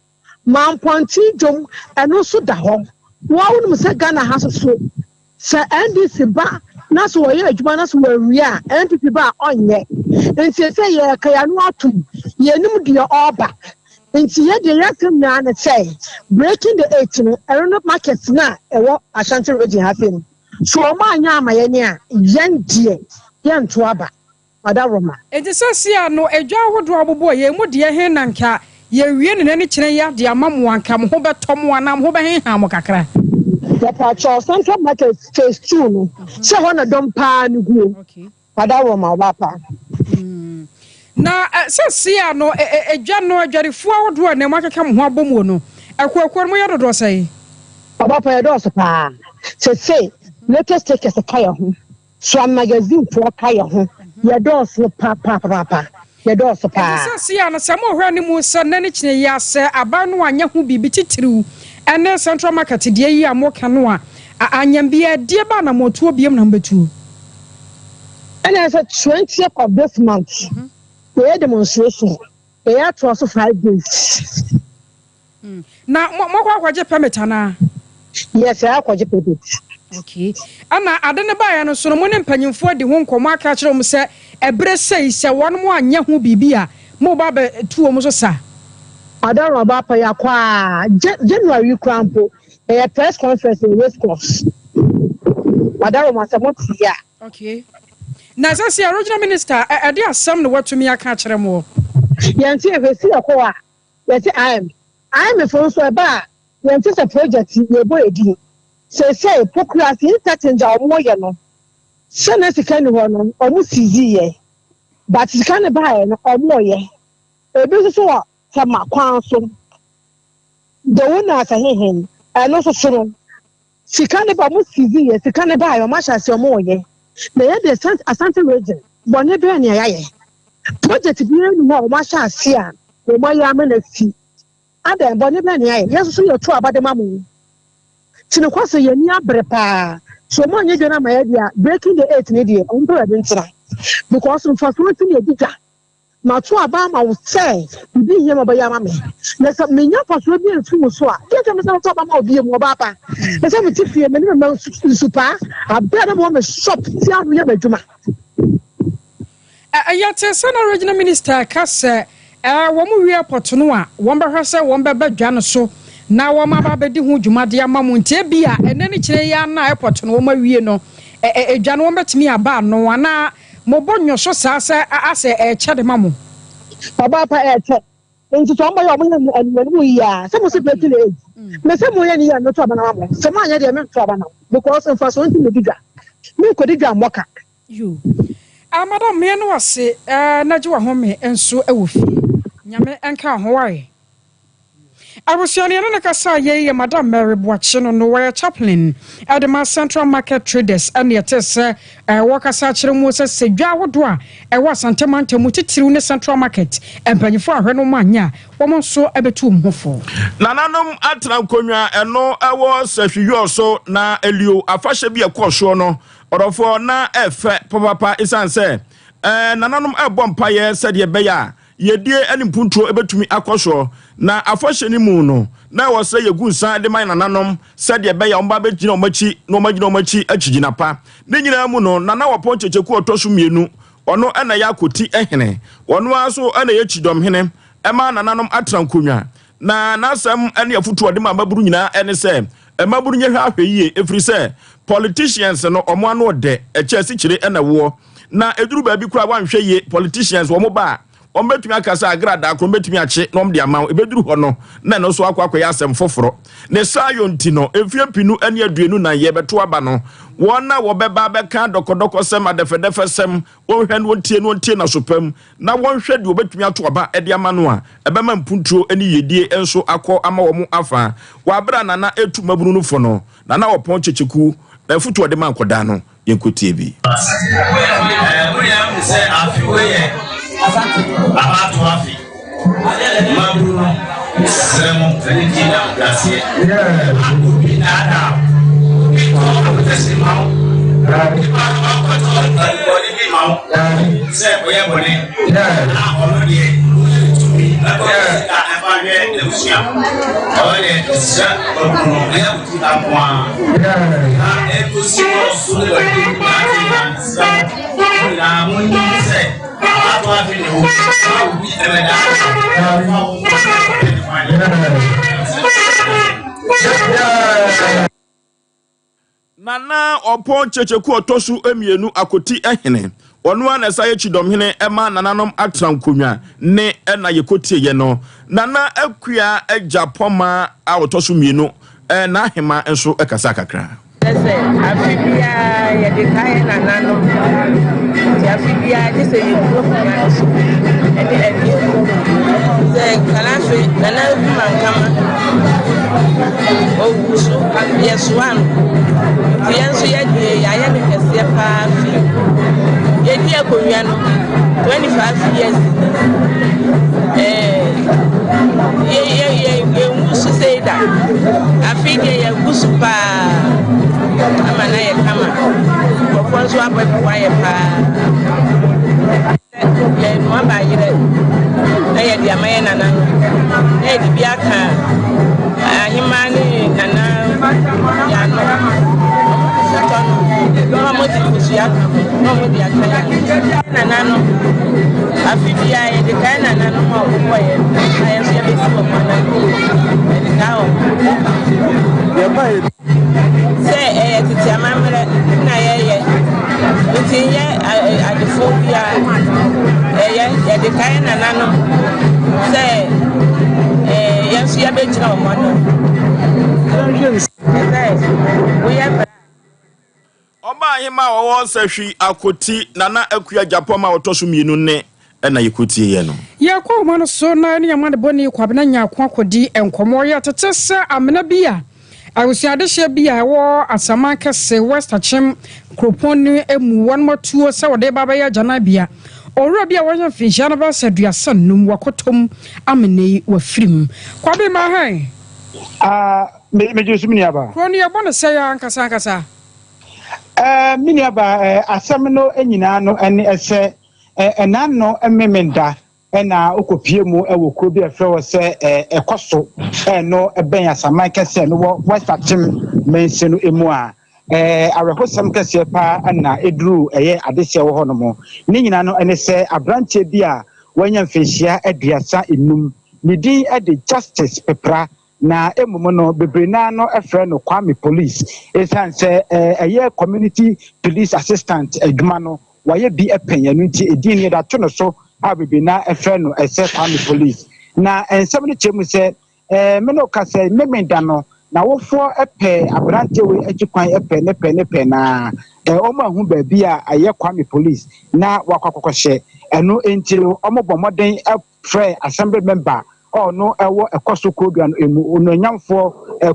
Mampɔnten dwam, ɛno nso da hɔ. Wo ara wonim sɛ Ghana ha nso so, sɛ NDC ba na sɛ wɔyɛ adwuma na sɛ wɔanwie a, NPP ba a ɔnyɛ. Nti ɛsɛ yɛreka yɛn ano atom, yɛnnim deɛ ɔreba. Nti yɛ deɛ yɛka nyinaa ne sɛ breaking the eight no, ɛno no market no a ɛwɔ Ashanti region ha sei no, so wɔn anyɛ ama yɛn a, yɛn deɛ yɛnto aba. Ɔdawuroma. Enti seesei no, edwa ahodoɔ a wobobɔɔ yei mu deɛ he na nka yɛwie ne nani kyerɛ yi ade ama mo a, nka mo ho bɛtɔ mo anaa mo ho bɛhenha mo kakra? Yɛpakyɛw, Central Market phase 2 no, sɛ hɔ na dɔm paa no guo. Ɔdawuroma ɔbaa pa. Na seesei no, edwa no, adwadifoɔ ahodoɔ a nnɛ moakeka mo ho abɔ muo no, akuakuo no, moyɛ dodoɔ sɛn? Ɔbaa pa, yɛdɔɔso paa. Seesei, latest takers ka yɛn ho. Soa magazine foɔ ka yɛ ho. Yɛdɔɔso papaapapa. Yɛdɔɔso paa. Enti seesei no, sɛ mohwɛ anim sɛ nnɛ ne kyena yi ara sɛ aban no anyɛ ho biribi titiriw ne Central Market deɛ yi a moka no a, anyam biara deɛ bɛ anammɔntuo biom na mobɛtuo? Ɛna ɛsɛ 20th of this month yɛyɛ demonstration, yɛyɛ atoa so 5 days. Na mokɔ akɔgye permit anaa? Yes, yɛayɛ akɔgye permit. Okay. Ɛna ade no baeɛ no nso no, mo ne mpanyimfoɔ adi ho nkɔmmɔ aka akyerɛ wɔn sɛ ɛberɛ sei sɛ wɔn anyɛ ho biribi a, moba abɛtu wɔn so sa? Ɔdɔrɔn ɔba pa yɛakɔ a, January yi koraa mpo, yɛyɛ press conference wɔ race course. Ɔdɔrɔn sɛ mote a. Okay. Na ɛsɛ sɛ regional minister, ɛde asɛm na watumi aka akyerɛ mo? Yɛnte yɛhwɛ si yɛkɔ a, yɛte IM. IMF nso ɛba a, yɛnte sɛ project yɛbɔ yɛ din. Seesei, Pokuase interchange a wɔyɛ no, sɛ na sika ni hɔ no, wɔn seize yɛ. But sika no baeɛ no, wɔyɛ. Ebi nso so wɔ Tema kwan so. Dowo na Asahehe, ɛno nso so no, sika no ba, wɔn seize yɛ, sika no baeɛ, wɔn ahyɛ ase wɔyɛ. Na yɛ deɛ Asante region, bɔne bɛn na yɛayɛ? Project biara ni hɔ a wɔn ahyɛ ase a wɔn ayɛ ama no asi. Adan bɔne bɛn na yɛayɛ? Yɛn nso so yɛto aba de ma mo. Nti no sɛ yɛn ani abere paa. So wɔn anyɛ dwa no ama yɛ deɛ, breaking the eight ne deɛ, wɔn mpɛ baabi ntena. Because mfasoɔ nti na yɛdi dwa. Mato aba ama wo sɛ biribi hia ma ɔbɛyɛ ama me. Na sɛ menya mfasoɔ bi amfiri wo so a, deɛ nti a mesɛ meto aba ma wo bio mu ɔbaa pa. Na sɛ mete fie, me ne me mma nsupaa, abere a na mewɔ me shop ti ano yɛ m'adwuma. Yɛte sɛ na regional minister ka sɛ Wɔn wie airport no a, wɔn bɛhwɛ sɛ wɔn bɛba dwa no so na wɔn aba abɛdi ho dwuma de ama mo. Nti ebia ɛnɛ ne kyerɛ yi ara na airport no wɔn awie no, ɛ, dwa no wɔn bɛtumi aba ano anaa mobɔ nnwo saa sɛ asɛ ɛɛkyɛ de ma mo? Ɔbaa pa, ɛɛkyɛ. Nti sɛ ɔmo yɛ ɔmo yɛ animanim yie a, sɛ mo si pɛti na age mɛ sɛ mo yɛ ne yie a, mɛto aba na ma mo. Sɛ mo anyɛ deɛ, mɛnto aba na mo, because mfasoɔ nti mo di dwa, mi nkɔ di dwa mmɔka. Yo. Ah, madam, mmea no ase na gye wahome nso wɔ fie. Nyame nka ho wae. Abusua no yɛne no kasa a yei yɛ Madam Mary Boakye no wɔyɛ chaplain de ma Central Market Traders, ɛne ɛte sɛ wɔkasa akyerɛ mu sɛ dwa ahodoɔ a ɛwɔ Asante mantam mu, titiriw ne Central Market, mpanyinfoɔ ahwɛ no ma anyɛ a, wɔn nso bɛtu wɔn ho fo. Nananom atena nkonnwa ɛno ɛwɔ Sɛhwiyɔɔ so na Elio afahyɛ bi ɛkɔɔ soɔ no, ɔdɔfoɔ, na ɛfɛ papapa, ɛsiane sɛ nananom ɛbɔ mpayɛ sɛdeɛ ɛbɛyɛ a yɛdie ne mpuntuo bɛtumi akɔ soɔ. Na afahyɛ no mu no, na ɛwɔ sɛ yɛgu nsa de ma nananom sɛdeɛ ɛbɛyɛ a wɔn ba bɛgyina wɔn akyi na wɔn agyina wɔn akyi akyigyina pa. Ne nyinaa mu no, Nana Wɔpɔn Kyekyeku ɔtɔ so mmienu, ɔno ɛna yɛ Akɔti hene, ɔno ara nso ɛna yɛ kyidɔmhene ɛma nananom atena nkonnwa. Na n'asɛm ne afotuo ɔde ma mmabunu nyinaa ɛne sɛ mmabunu nyɛ hwɛ ahwɛ yie, ɛfiri sɛ politicians no, ɔmo ano ɔdɛ ɛkyɛ asikyire ɛna woɔ, na ɛduru baabi koraa wanhwɛ yie, politicians wɔn ba a, wɔn bɛtumi aka sɛ agradaa koro bɛtumi akye na wɔn de ama wo. Ɛbɛduru hɔ no na ɛno nso akɔ akɔyɛ asɛm foforɔ. Ne saa yɔ nti no, mfeɛ 2024 yɛbɛto aba no, wɔn a wɔbɛba abɛka dɔkɔdɔkɔsɛm, adɛfɛdɛfɛsɛm, wɔnhwɛ no, wɔntie no, wɔntie n'asopam na wɔnhwɛ deɛ wɔbɛtumi ato aba de ama no a ɛbɛma mpuntuo ne yiedie nso akɔ ama wɔn afa. Wɔabrɛ a Nana etu mmabunu no fo no, Nana Ɔpɔn Kyekyeku na afutu ɔde ma nkɔdaa no, yɛnkɔtie bi. Mo nyinaa mu sɛ afe wei yɛ abato afe. Mmabunu no, srɛ mo ɛne di na ahobraseɛ. Obi daadaa, obi tɔ akotɛsere ma wo, nipa no akɔtɔ bɔne bi ma wo sɛ ɔyɛ bɔne na ɔno deɛ ɔyɛ ne tumi ɛkɔ sika ɛfa hwɛ n'abusua. Ɔno deɛ, ɛsrɛ mmabunu no, ɛyɛ akutu nko ara na ɛkɔsi ɔso ne baabi nyinaa te nyinaa. Mesrɛ mo, mo nyinaa monnim sɛ abato afe ne wo na obi ɛbɛda fa wo nkɔ ne kwan. Nana Ɔpɔn Kyekyeku ɔtɔ so mmienu, Akoti hene, ɔno ara na ɛsa yɛ kyidɔmhene ɛma nananom atena nkonnwa ne ɛna yɛkɔtieɛ no. Nana Akua Agya Pɔma a ɔtɔ so mmienu, n'ahema nso kasa kakra. Kyerɛ sɛ afe biara yɛde kae yɛn nananom, nti afe biara gye sɛ yɛgu akonnwa no so ne aduane. Sɛ nkwadaa afe, Nana Akumankama ɔgu so, yɛsoa no. Nti yɛn nso yɛdeɛ yɛayɛ no kɛseɛ paa fi. Yɛdi akonnwa no 25 years ni. Ɛɛ yɛ yɛ yɛ yɛngu so sei da. Afei deɛ yɛagu so paa ama no ayɛ kama. Nkurɔfoɔ nso abɛboa yɛ paa. Yɛnoa bayerɛ na yɛde ama yɛ nana no, na yɛde bi aka ahemmaa ne nana yɛano. Ɔmo no na ɔmo de kosua ka ho na ɔmo de aka yɛ nana no. Afe biara yɛde kae nananom a wɔbɔ yɛn na yɛn nso yɛbɛsi wɔn anan, yɛde kae wɔn sɛ ɛyɛ tete amammerɛ na yɛyɛ, nti nyɛ adefo biara ɛyɛ yɛde kae nananom sɛ yɛn nso yɛbɛgyina wɔn anan sɛ woyɛ bra. Ɔbaa ahema a ɔwɔ Sahwi Akoti, Nana Akua Gyapɔm a ɔtɔ so mmienu ne ɛna yɛkɔtie yɛ no. Yɛkɔ ahoma no so na ɛne amanebɔni Kwabena Nyarko akɔdi nkɔmmɔ. Yɛtete sɛ amena bi a abusua adehyeɛ bi a ɛwɔ Asaman Kɛse, West Akyem kuropɔn no mu, wɔnom atuo sɛ wɔde ba bɛyɛ agyananbea. Owura bi a wanya mfinhyia no bɛyɛ sɛ 35, wakɔtɔm amena yi, wafirim. Kwabe Mahɛn. Ah, me me gye so, me nuaba. Kuro no yɛbɔ no sɛn ankasa ankasa? Me nuaba, asɛm no nyinaa no ɛne ɛsɛ ɛna no mmemenda ɛna okopie mu ɛwɔ kuro bi a ɛfrɛ wɔ sɛ ɛkɔ so ɛno ɛbɛn Asaman Kɛseɛ no wɔ West Akyem mansin no emu a awerɛhosɛm kɛseɛ paa ɛna eduru ɛyɛ adehyeɛ wɔ hɔ nom. Ne nyinaa no ɛne sɛ aberanteɛ bi a wanya mfinhyia 35. Ne din de Justice Pepra, na mmom no bebree no ara no frɛ no Kwame Police esiane sɛ ɛyɛ community police assistant adwuma no wayɛ bi pɛn, ɛno nti edin no yɛde ato no so a bebree no ara frɛ no sɛ Kwame Police. Na nsɛm no kyerɛ mu sɛ me ne wo kasa yi, Memenda no, n'awofoɔ pɛɛ aberanteɛ wei akyi kwan pɛ ne pɛ ne pɛ na wɔn ahu baabi a ɛyɛ Kwame Police na wakɔ akɔkɔhyɛ. Ɛno nti no, wɔbɔ mmɔden frɛɛ Assembly member a ɔno ɛwɔ Ɛkɔso Kurodua no mu, Onuonyamfoɔ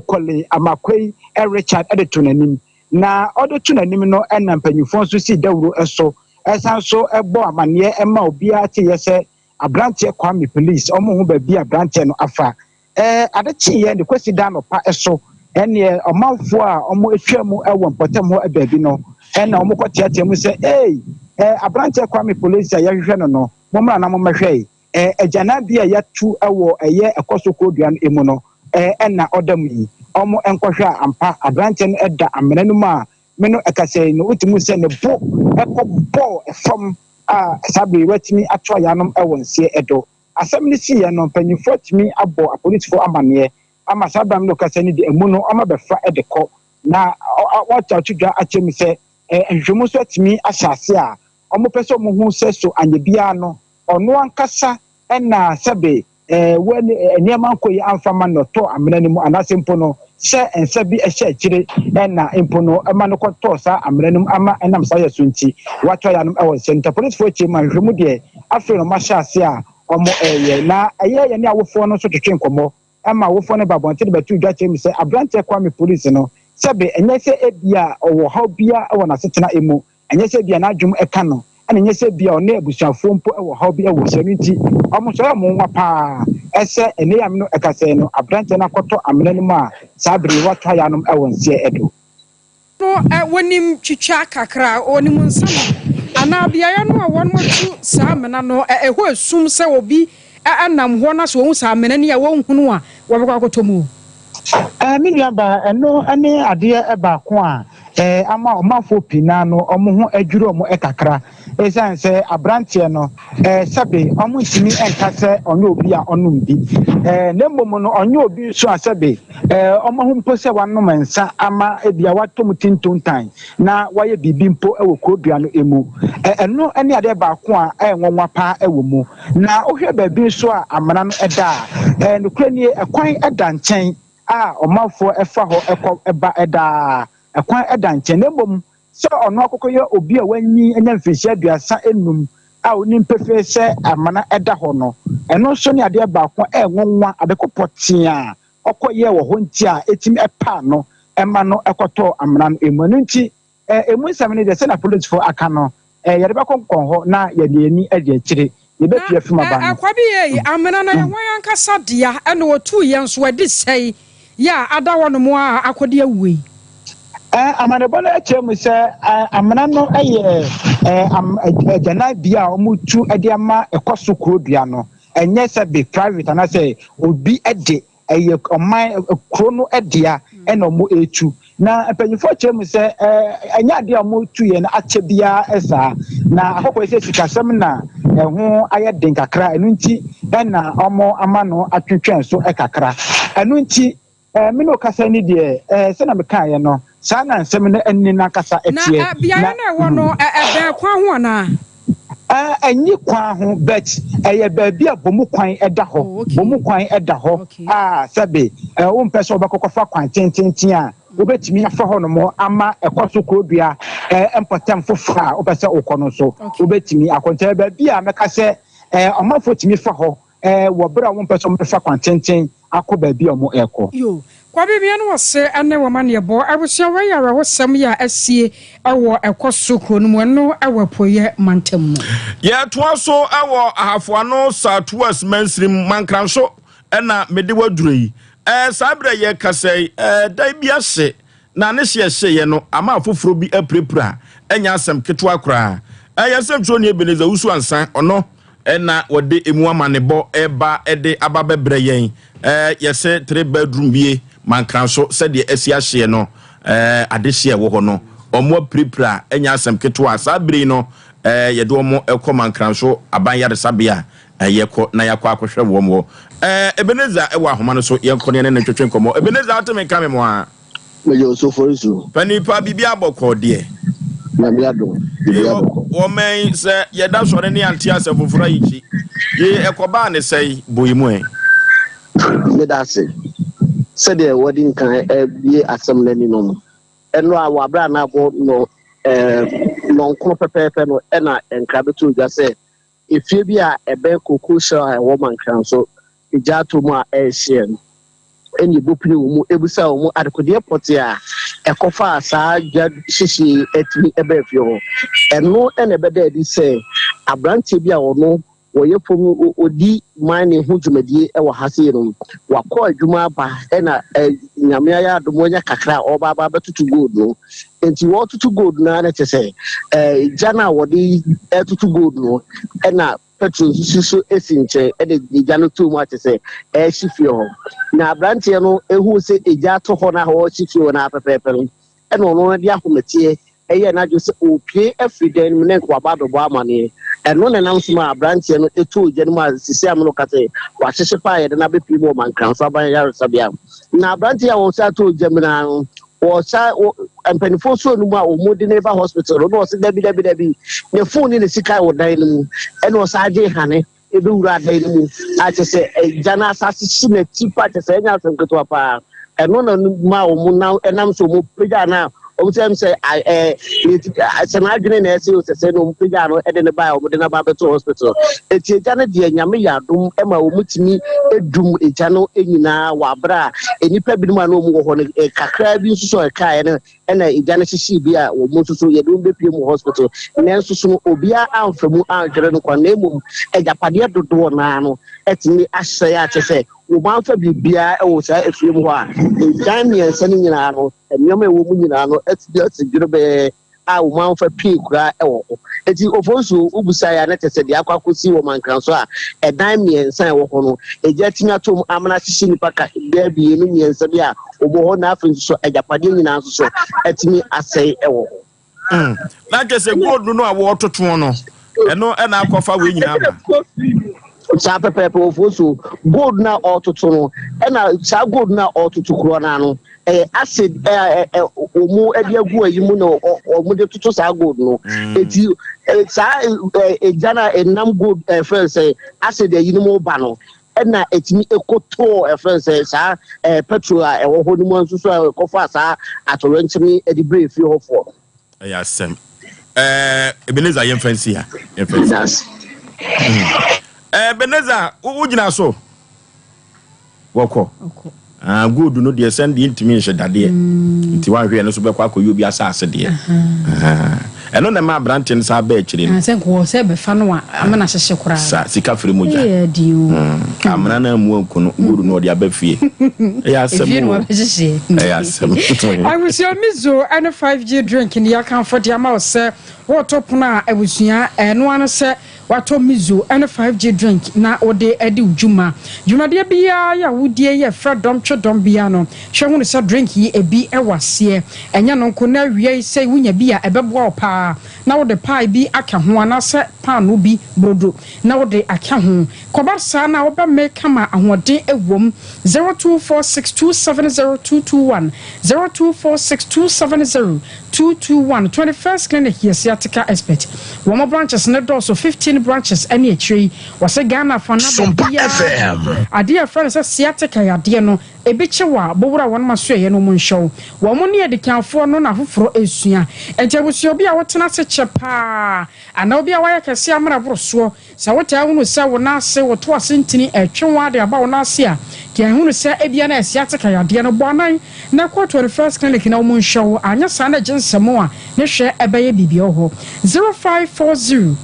Kɔle Amakoi Richard de to n'anim. Na ɔde to n'anim no na mpanyinfoɔ nso sii dawuro so san so bɔɔ amaneɛ ma obiara teeɛ sɛ aberanteɛ Kwame Police wɔn ho baabi a aberanteɛ no afa. Ɛɛ ade kyeeɛ ne Kwasi da anɔpa so ɛneɛ ɔmanfoɔ a wɔn atwa mu wɔ mpɔtam hɔ baabi no ɛna wɔn kɔ teatea mu sɛ ee ɛɛ aberanteɛ Kwame Police a yɛhwehwɛ no no mommra na mommɛhwɛ yi. Ɛɛ agyanan bi a yɛatu wɔ ɛyɛ ɛkɔ so kurodua no mu no ɛɛ ɛna ɔda mu yi. Wɔn nkɔhwɛ a ampa aberanteɛ no da amena no mu a me no ɛkasa yi no wotumi sɛ ne bo ɛkɔ bɔɔ fam a saa bere watumi ato ayanom wɔ nseɛ ɛdo. Asɛm no siiɛ no mpanyinfoɔ atumi abɔ apolisifoɔ amaneɛ ama saa bere no kasa no de emu no wɔn abɛfa de kɔ na wɔato ato dwa akyɛ mu sɛ nhwehwɛmu nso atumi ahyɛ ase a wɔpɛ sɛ wɔhu sɛ so anyɛ biara no ɔno ankasa ɛna sɛbe wɔ nneɛma nkɔ yi amfa ma no tɔ amena no mu anaasɛ mpo no sɛ nsa bi hyɛ akyire ɛna mpo no ɛma no kɔtɔɔ saa amena no mu ama ɛnam saa yɛ so nti watɔ ayanom ɛwɔ nsɛm. Nti apolisifoɔ akyi mu ahwehwɛ mu deɛ afei na wɔahyɛ ase a wɔn ɛyɛ na ɛyɛ yɛne awofoɔ no nso twetwe nkɔmmɔ ɛma awofoɔ no ba abɔnten bɛto dwa kyerɛ mu sɛ aberanteɛ Kwame Police no sɛbe ɛnyɛ sɛ ebia ɔwɔ haw bia wɔ n'asetena mu, ɛnyɛ sɛ ebia n'adwom ɛka no, ɛna ɛnyɛ sɛ ebia ɔne abusuafoɔ mpo wɔ haw bi wɔ hyɛ no nti ɔmo nso ɛyɛ ɔmo nwa paa ɛsɛ ɛnɛ yam no ɛkasɛɛ no aberanteɛ no akɔtɔ amena no mu a saa bere yi watɔ ayanom ɛwɔ nseɛ ɛdo. No wɔnim twitwa kakra, wɔnim nsa no anaa beaeɛ no a wɔatu saa amena no, ɛhɔ esum sɛ obi nam hɔ na sɛ wɔhu saa amena ni a wɔnhunu a wɔbɛkɔ akɔtɔ mu. Me nuabaa, ɛno ne adeɛ baako a ama ɔmanfoɔ pii naa no wɔn ho adwiri wɔn kakra. Ɛsiane sɛ aberanteɛ no, sɛbe wɔntumi nka sɛ ɔnyɛ obi a ɔnom bi. Na mmom no, ɔnyɛ obi nso a sɛbe wɔahu mpo sɛ wanom nsa ama ebia watɔ mu tintontan na wayɛ biribi mpo wɔ kurodua no mu. Ɛno ne adeɛ baako a ɛyɛ nwanwa paa wɔ mu. Na wohwɛ baabi nso a amena no da a, nokorɛ nie, ɛkwan da nkyɛn a ɔmanfoɔ fa hɔ kɔ ba daa. Ɛkwan da nkyɛn. Na mmom sɛ ɔno akɔkɔyɛ obi a wanyin anya mfirihyia 35 a onim pefee sɛ amena da hɔ no, ɛno nso ne adeɛ baako a ɛyɛ nwanwa, ade ko pɔtee a ɔkɔyɛɛ wɔ hɔ nti a ɛtumi paa no ma no kɔtɔɔ amena no mu. Ɛno nti, emu nsɛm no deɛ sɛnea polisifoɔ aka no, yɛde bɛkɔ nkɔn hɔ na yɛde yɛn ani adi akyire. Yɛbɛpie afim aba no. Kwabi yei, amena no yɛ hwan ankasa dea ɛna ɔtuu yɛn nso adi sɛe yɛ a ada hɔnom a akɔde awuo yi? Amanebɔ no kyerɛ mu sɛ amena no yɛ agyananbea a wɔtu de ama ɛkɔ so kurodua no. Ɛnyɛ sɛ be private anaasɛ obi de, ɛyɛ ɔman kuro no dea ɛna wɔn retu. Na mpanyinfoɔ kyerɛ mu sɛ ɛnyɛ adeɛ a wɔn tu yɛ no akyɛ biara saa. Na akɔkɔ yi sɛ sikasɛm na ɛho ayɛ den kakra, ɛno nti ɛna wɔn ama no atwentwɛn so kakra. Ɛno nti me ne okasa ni deɛ sɛnea mekaeɛ no, saa na nsɛm no ani n'ankasa ɛteɛ. Na beaeɛ no ɛwɔ no ɛbɛn kwan ho anaa? Ɛnyi kwan ho, but ɛyɛ baabi a bomu kwan ɛda hɔ. Bomu kwan ɛda hɔ a sɛbe wompɛ sɛ wobɛkɔkɔfa kwan tententen a wobɛtumi afa hɔ nom ama ɛkɔ so kurodua mpɔtam foforɔ a wopɛ sɛ wokɔ no nso wobɛtumi akɔ. Nti ɛyɛ baabi a mɛka sɛ ɔmanfoɔ tumi fa hɔ wɔ berɛ a wɔmpɛ sɛ wɔbɛfa kwan tenten akɔ baabi a wɔrekɔ. Yo, Kwabi mmea no ɔse ɛne wɔn amanneɛbɔ abusua wei yɛ awerɛhosɛm yi a asie wɔ ɛkɔ so kuro no mu ɛno wɔ apueɛ mantam mu. Yɛtoa so wɔ Ahafoano South West mansirim Mankranso ɛna mede waduro yi. Saa berɛ yɛkasa yi, dan bi ahye na ne hye ɛhyeeɛ no ama afoforɔ bi apirapira, ɛnyɛ asɛm ketewa koraa. Yɛn sɛmtwerɛni Ebenezer Owusu Ansah, ɔno ɛna wɔde emu amanebɔ ɛba ɛde aba bɛbrɛ yɛn. Yɛsɛ 3 bedroom bie Mankranso sɛdeɛ asi ahyeɛ no, adehyeɛ ɛwɔ hɔ no wɔn apirapira, ɛnyɛ asɛm ketewa. Saa bere yi no, yɛde wɔn ɛkɔ Mankranso aban yaresabea. Yɛkɔ na yɛakɔ akɔhwɛ wɔn wɔ Ebenezer wɔ ahoma no so. Yɛnkɔ ne yɛne no ntwetwe nkɔmmɔ. Ebenezer, wote me nka me mo a? Meyɛ Osofo Nsu. Panin pa, biribi abɔkɔ deɛ. Nyame adom, biribi abɔkɔ. Wɔmɛn sɛ yɛda sɔre ne ante asɛm foforɔ ayi kyi. Ye ɛkɔbaa ne sɛe, bɔ yi mu ɛ. Meda ase. Sɛdeɛ wɔde nkan abue asɛm no ani no, ɛno a wɔ abere a na abɔ no nnɔnkron pɛpɛɛpɛ no ɛna nkra bɛtoo dwa sɛ Efie bi a ɛbɛn Cocoa Shell a ɛwɔ Mankranso gya atɔ mu a ɛrehyeɛ no, ɛna ɛbɔ pini wɔn mu bisa wɔn adekodeɛ pɔtee a ɛkɔfaa saa gya hyehyeɛ yi atumi baa fie hɔ. Ɛno na ɛbɛda adi sɛ aberanteɛ bi a ɔno wɔyɛ fam ɔdi mining ho dwumadie wɔ ha sei no, wakɔ adwuma aba ɛna Nyame ayɛ adom wanya kakra a ɔreba aba abɛtoto gold no. Nti wɔretoto gold no ara na kyerɛ sɛ ɛɛ gya no a wɔde retoto gold no ɛna petrol nso si so si nkyɛn ɛde gya no too mu akyɛ sɛ ɛrehye fie hɔ. Na aberanteɛ no ehuu sɛ egya ato hɔ na ɔrehye fie hɔ no ara pɛpɛɛpɛ no ɛna ɔno de ahometeɛ ɛyɛɛ n'adwene sɛ ɔrepue afiri dan no mu na nka waba abɛbɔ amaneɛ. Ɛno na ɛnam so ma aberanteɛ no too gya no mu a sisi a me no ka sɛ wahyehye paa a yɛde no abɛpue mu wɔ Mankranso Aban Ayaresabea. Na aberanteɛ a wɔsan too gya mu no ara no wɔsa wɔ mpanimfoɔ suo no mu a wɔn de no ba hospital no na ɔsɛ dabi dabi dabi ne phone ne ne sika wɔ dan no mu ɛna ɔsa agye hane ebɛwura dan no mu akyɛ sɛ ɛgya no asase si n'akyi pa kyɛ sɛ ɛnyɛ asɛm ketewa paa ɛno na ma wɔn nam ɛnam so wɔn pagya no a wɔn sɛ sɛ ɛɛ sɛ n'adwene na ɛsɛ sɛ sɛ na wɔn pagya no ɛde ne ba a wɔn de n'aba abɛto hospital eti egya no deɛ nyame yɛ adom ɛma wɔn tumi edum egya no nyinaa wɔ abere a nnipa binom a na wɔn wɔ hɔ no kakraa bi nso so a ɛkaeɛ no ɛna egya no hyehyee bi a wɔn nso so yɛde wɔn bɛpie mu hospital nanso so no obiara amfa mu anhwere no kwan na mmom agyapadeɛ dodoɔ naa no ɛtumi asɛe akyɛ sɛ wɔn amfa biribiara ɛwɔ saa efie mu hɔ a ɛdan mmiɛnsa no nyinaa no nneɛma ɛwɔ mu nyinaa no ɛtumi ase dwerɛbɛɛ a wɔn amfa pii koraa wɔ hɔ. Eti Ofonso wobusae a na kyerɛ sɛ deɛ akɔ akɔsi wɔ Mankranso a ɛdan mmiɛnsa a ɛwɔ hɔ no, egya atumi ato mu amena ahyehye nnipa ka bɛyɛ mmienu mmiɛnsa bi a wɔwɔ hɔ na afei nso so agyapadeɛ nyinaa nso so atumi asɛe wɔ hɔ. Na kyerɛ sɛ gold no a wɔretotoɔ no, ɛno na akɔfa wei nyinaa ba. Saa pɛpɛɛpɛ Ofonso, gold no a ɔretoto no, ɛna saa gold no a ɔretoto korɔ no ano ɛyɛ acid ɛ ɛ wɔn de agu ayi mu na wɔn de toto saa gold no mm. eti saa egya na ɛnam gold ɛfrɛ sɛ acid ayi no mu ba no ɛna etumi ekotoo ɛfrɛ sɛ saa ɛɛ petrol a ɛwɔ hɔ no mu nso so a ɛkɔfa saa atɔwrɛnkyɛm ɛde bere efie hɔ foɔ. Ɛyɛ asɛm. Ɛɛ Ebenezer yɛmfa nsi ha. Yɛmfa nsi. Ɛɛ Ebenezer wo gyina so. Wɔkɔ. Ah, gold no deɛ sɛn deɛ ntumi nhyɛ dadeɛ. Mm. Nti wanhwɛ ɛno so bɛkɔ akɔyɛ obi asase deɛ. Ɛno na ɛma aberanteɛ no saa bɛɛ akyire no. Ah, sɛ nkɔwɔ sɛ bɛfa no a ama no ahyehye koraa. Sa sika firi mogya. Mm. Amena no amu anku no gold no ɔde aba fie. Ɛyɛ asɛm o. Ɛyɛ asɛm. Abusua Mizo ne 5G drink ne yɛakamfo de ama wo sɛ woreto pono a abusua ɛno ano sɛ watɔ Mizo ne 5G drink na wode adi wo dwuma. Dwumadeɛ biara yɛ a wodie yɛ frɛ dɔm twe dɔm biara no hwɛ hunu sɛ drink yi ebi wɔ aseɛ. Ɛnyɛ no nko na awia yi sɛ wonya bi a ɛbɛboa wo paa na wode pie bi aka ho anaasɛ paanoo bi brodo na wode aka ho. Kɔba saa na wobɛmee kama ahoɔden wom. 0246270221 0246270221 21st Clinic yɛ sciatica expert. Wɔn branches no dɔɔso 15 branches ne akyire yi. Wɔse Ghana fa na Sompa baabiara FM. adeɛ a yɛfrɛ no sɛ sciatica yadeɛ no ebi kye wo a bowura wɔn asoɛeɛ no wɔn nhyɛ wo. Wɔn ne adikanfoɔ no na afoforɔ resua. Enti abusua obi a wotena ase kyɛ paa anaa obi a wayɛ kɛseɛ amena boro soɔ Sɛ wotaa hunu sɛ wo nan ase, wo to ase ntini retwe wo ara de aba wo nan ase a, deɛ hunu sɛ ebia na sciatica yadeɛ no. Bɔ anan na kɔ 21st Clinic na wɔnhwɛ wo, anyɛ saa na gye nsɛm a ne hwɛ bɛyɛ biribi wɔ hɔ. 0540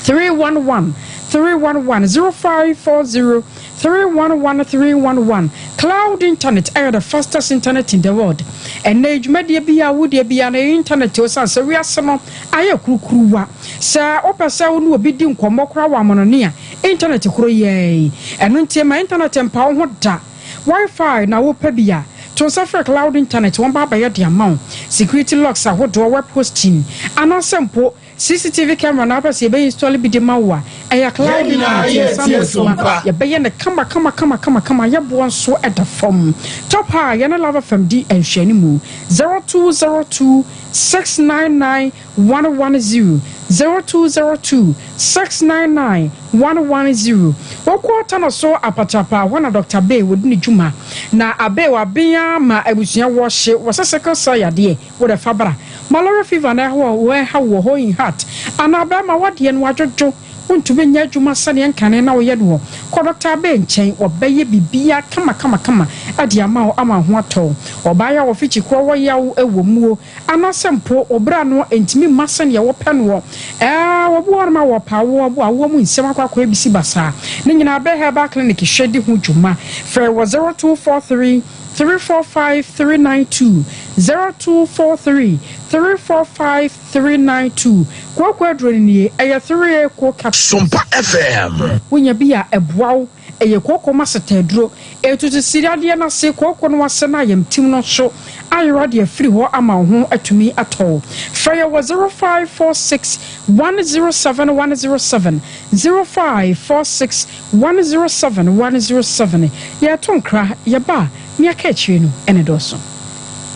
311 311 0540 311 311 Cloud internet ɛyɛ the fastest internet in the world. Ɛnnɛ yi dwumadie biara wodie biara no ɛyɛ internet osiane sɛ wiase no ayɛ kurukuruwa. Sɛ wopɛ sɛ wo ne obi di nkɔmmɔ koraa wɔ amannɔne a, Intanɛt koro yi ara yi. Ɛno nti, mma Intanɛt mpa wo ho da. Wi-Fi na wopɛ bi a, to nsa frɛ Cloud Internet, wɔbɛba abɛyɛ de ama wo. Security locks ahodoɔ, web hosting, anaasɛ mpo. CCTV camera na wopɛ sɛ yɛbɛ install bi de ma wo a, ɛyɛ cloud Yɛn nyinaa nine yɛ nsa ano tie adwuma. Sompa. Yɛbɛyɛ no kama kama kama kama kama, yɛboɔ nso da fam. Top a yɛne Love FM di nhwɛanimu, 0202 699 110, 0202 699 110. Wokɔ Tano so apatrapa, hɔ na Dɔkta Bay wɔdi ne dwuma. Na Abey waben ara ma abusua wɔhye, wɔsɛ sickle cell yadeɛ. Wo dɛ fa bra. Malaria fever na ɛhaw wo ɛhaw wo wɔ hɔ in heart anaa bɛɛma wadeɛ no adwodwo wontumi nyɛ adwuma sɛdeɛ nkane na woyɛ noɔ kɔ Doctor Abey nkyɛn wɔbɛyɛ biribiaa kama kama kama de ama wo ama wo ho atɔ wo. Ɔbaa yi a wɔfikyi korɔ wɔ yaw wɔ muo anaasɛ mpo wo bra no ntumi mma sɛdeɛ wopɛ noɔ ɛɛ wɔbi wɔ hɔ nom a wɔpɛ awoɔ bo awoɔ mu nsɛm akɔ akɔyɛ bisi basaa ne nyinaa Abey Herbal Clinic hwɛ di ho dwuma frɛ wɔ 0243 345 392 0243 345 392 Kooko aduro no nie, ɛyɛ 3A Ko capsules. Sompa FM. Wonya bi a, ɛboa wo. Ɛyɛ kooko ma seta aduro. Ɛtutu siri adeɛ no ase, kooko no ase no ayamtim no nso ayera de afiri hɔ ama wo ho atumi atɔ wo. Frɛ yɛn wɔ 0546 107 107, 0546 107 107 Yɛreto nkra, yɛba a, nea ɛka akyire no ne dɔɔso.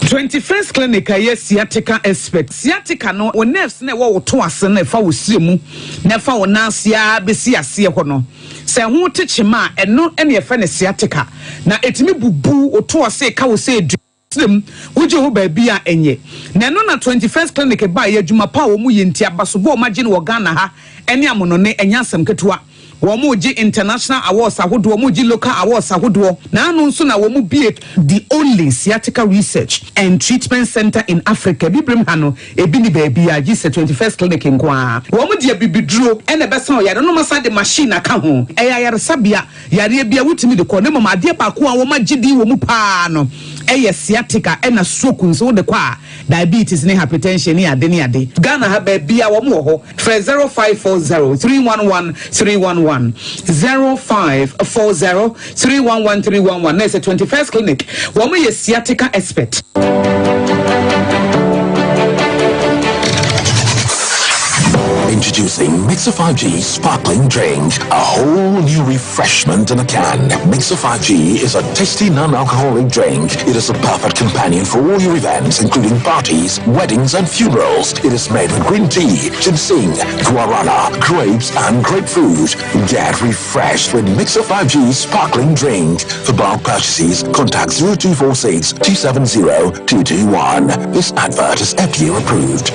21st Clinic a ɛyɛ sciatica expert. Sciatica no, wo nerves no a ɛwɔ wo to ase no a ɛfa wo srɛ mu na ɛfa wo nan ase ara bɛsi aseɛ hɔ no, sɛ ɛho te kyema a, ɛno na yɛfrɛ no sciatica. Na ɛtumi bubu wo to ase ka wo sɛ dua. Serɛ mu, wogye ho baabi a ɛnyɛ. Na ɛno na 21st Clinic baeɛ, adwuma pa a wɔn yɛ nti, abasobɔ a wɔn agye no wɔ Ghana ha ne amonɔne, ɛnyɛ asɛm ketewa. Wɔn regye international awards ahodoɔ, wɔn regye local awards ahodoɔ, na ano nso na wɔn bue the only sciatica research and treatment centre in Africa, Abibirem ha no, ebi nni baabiara gye sɛ 21st Clinic nko ara. Wɔn de abibiduro na ɛbɛsa ɔyare no, na wɔasan de machine aka ho. Ɛyɛ ayaresabea. Yareɛ biara wotumi de kɔ na mmom adeɛ baako a wɔagye din wɔ mu paa no yɛ sciatica ɛna stroke nso wode kɔ a diabetes ne hypertension ne ade ne ade. Ghana ha baabiara wɔn wɔ hɔ frɛ 0540 311 311 0540 311 311 na ɛsɛ 21st clinic wɔn yɛ sciatica expert. Introducing Mixer 5G Sparkling Drink, a whole new refreshment in a can. Mixer 5G is a tasty non-alcoholic drink. It is a perfect companion for all your events, including parties, weddings, and funerals. It is made with green tea, ginseng, guarana, grapes, and grapefruit. Get refreshed with Mixer 5G Sparkling Drink. For bulk purchases, contact 0246 270 221. This advert is FDA approved.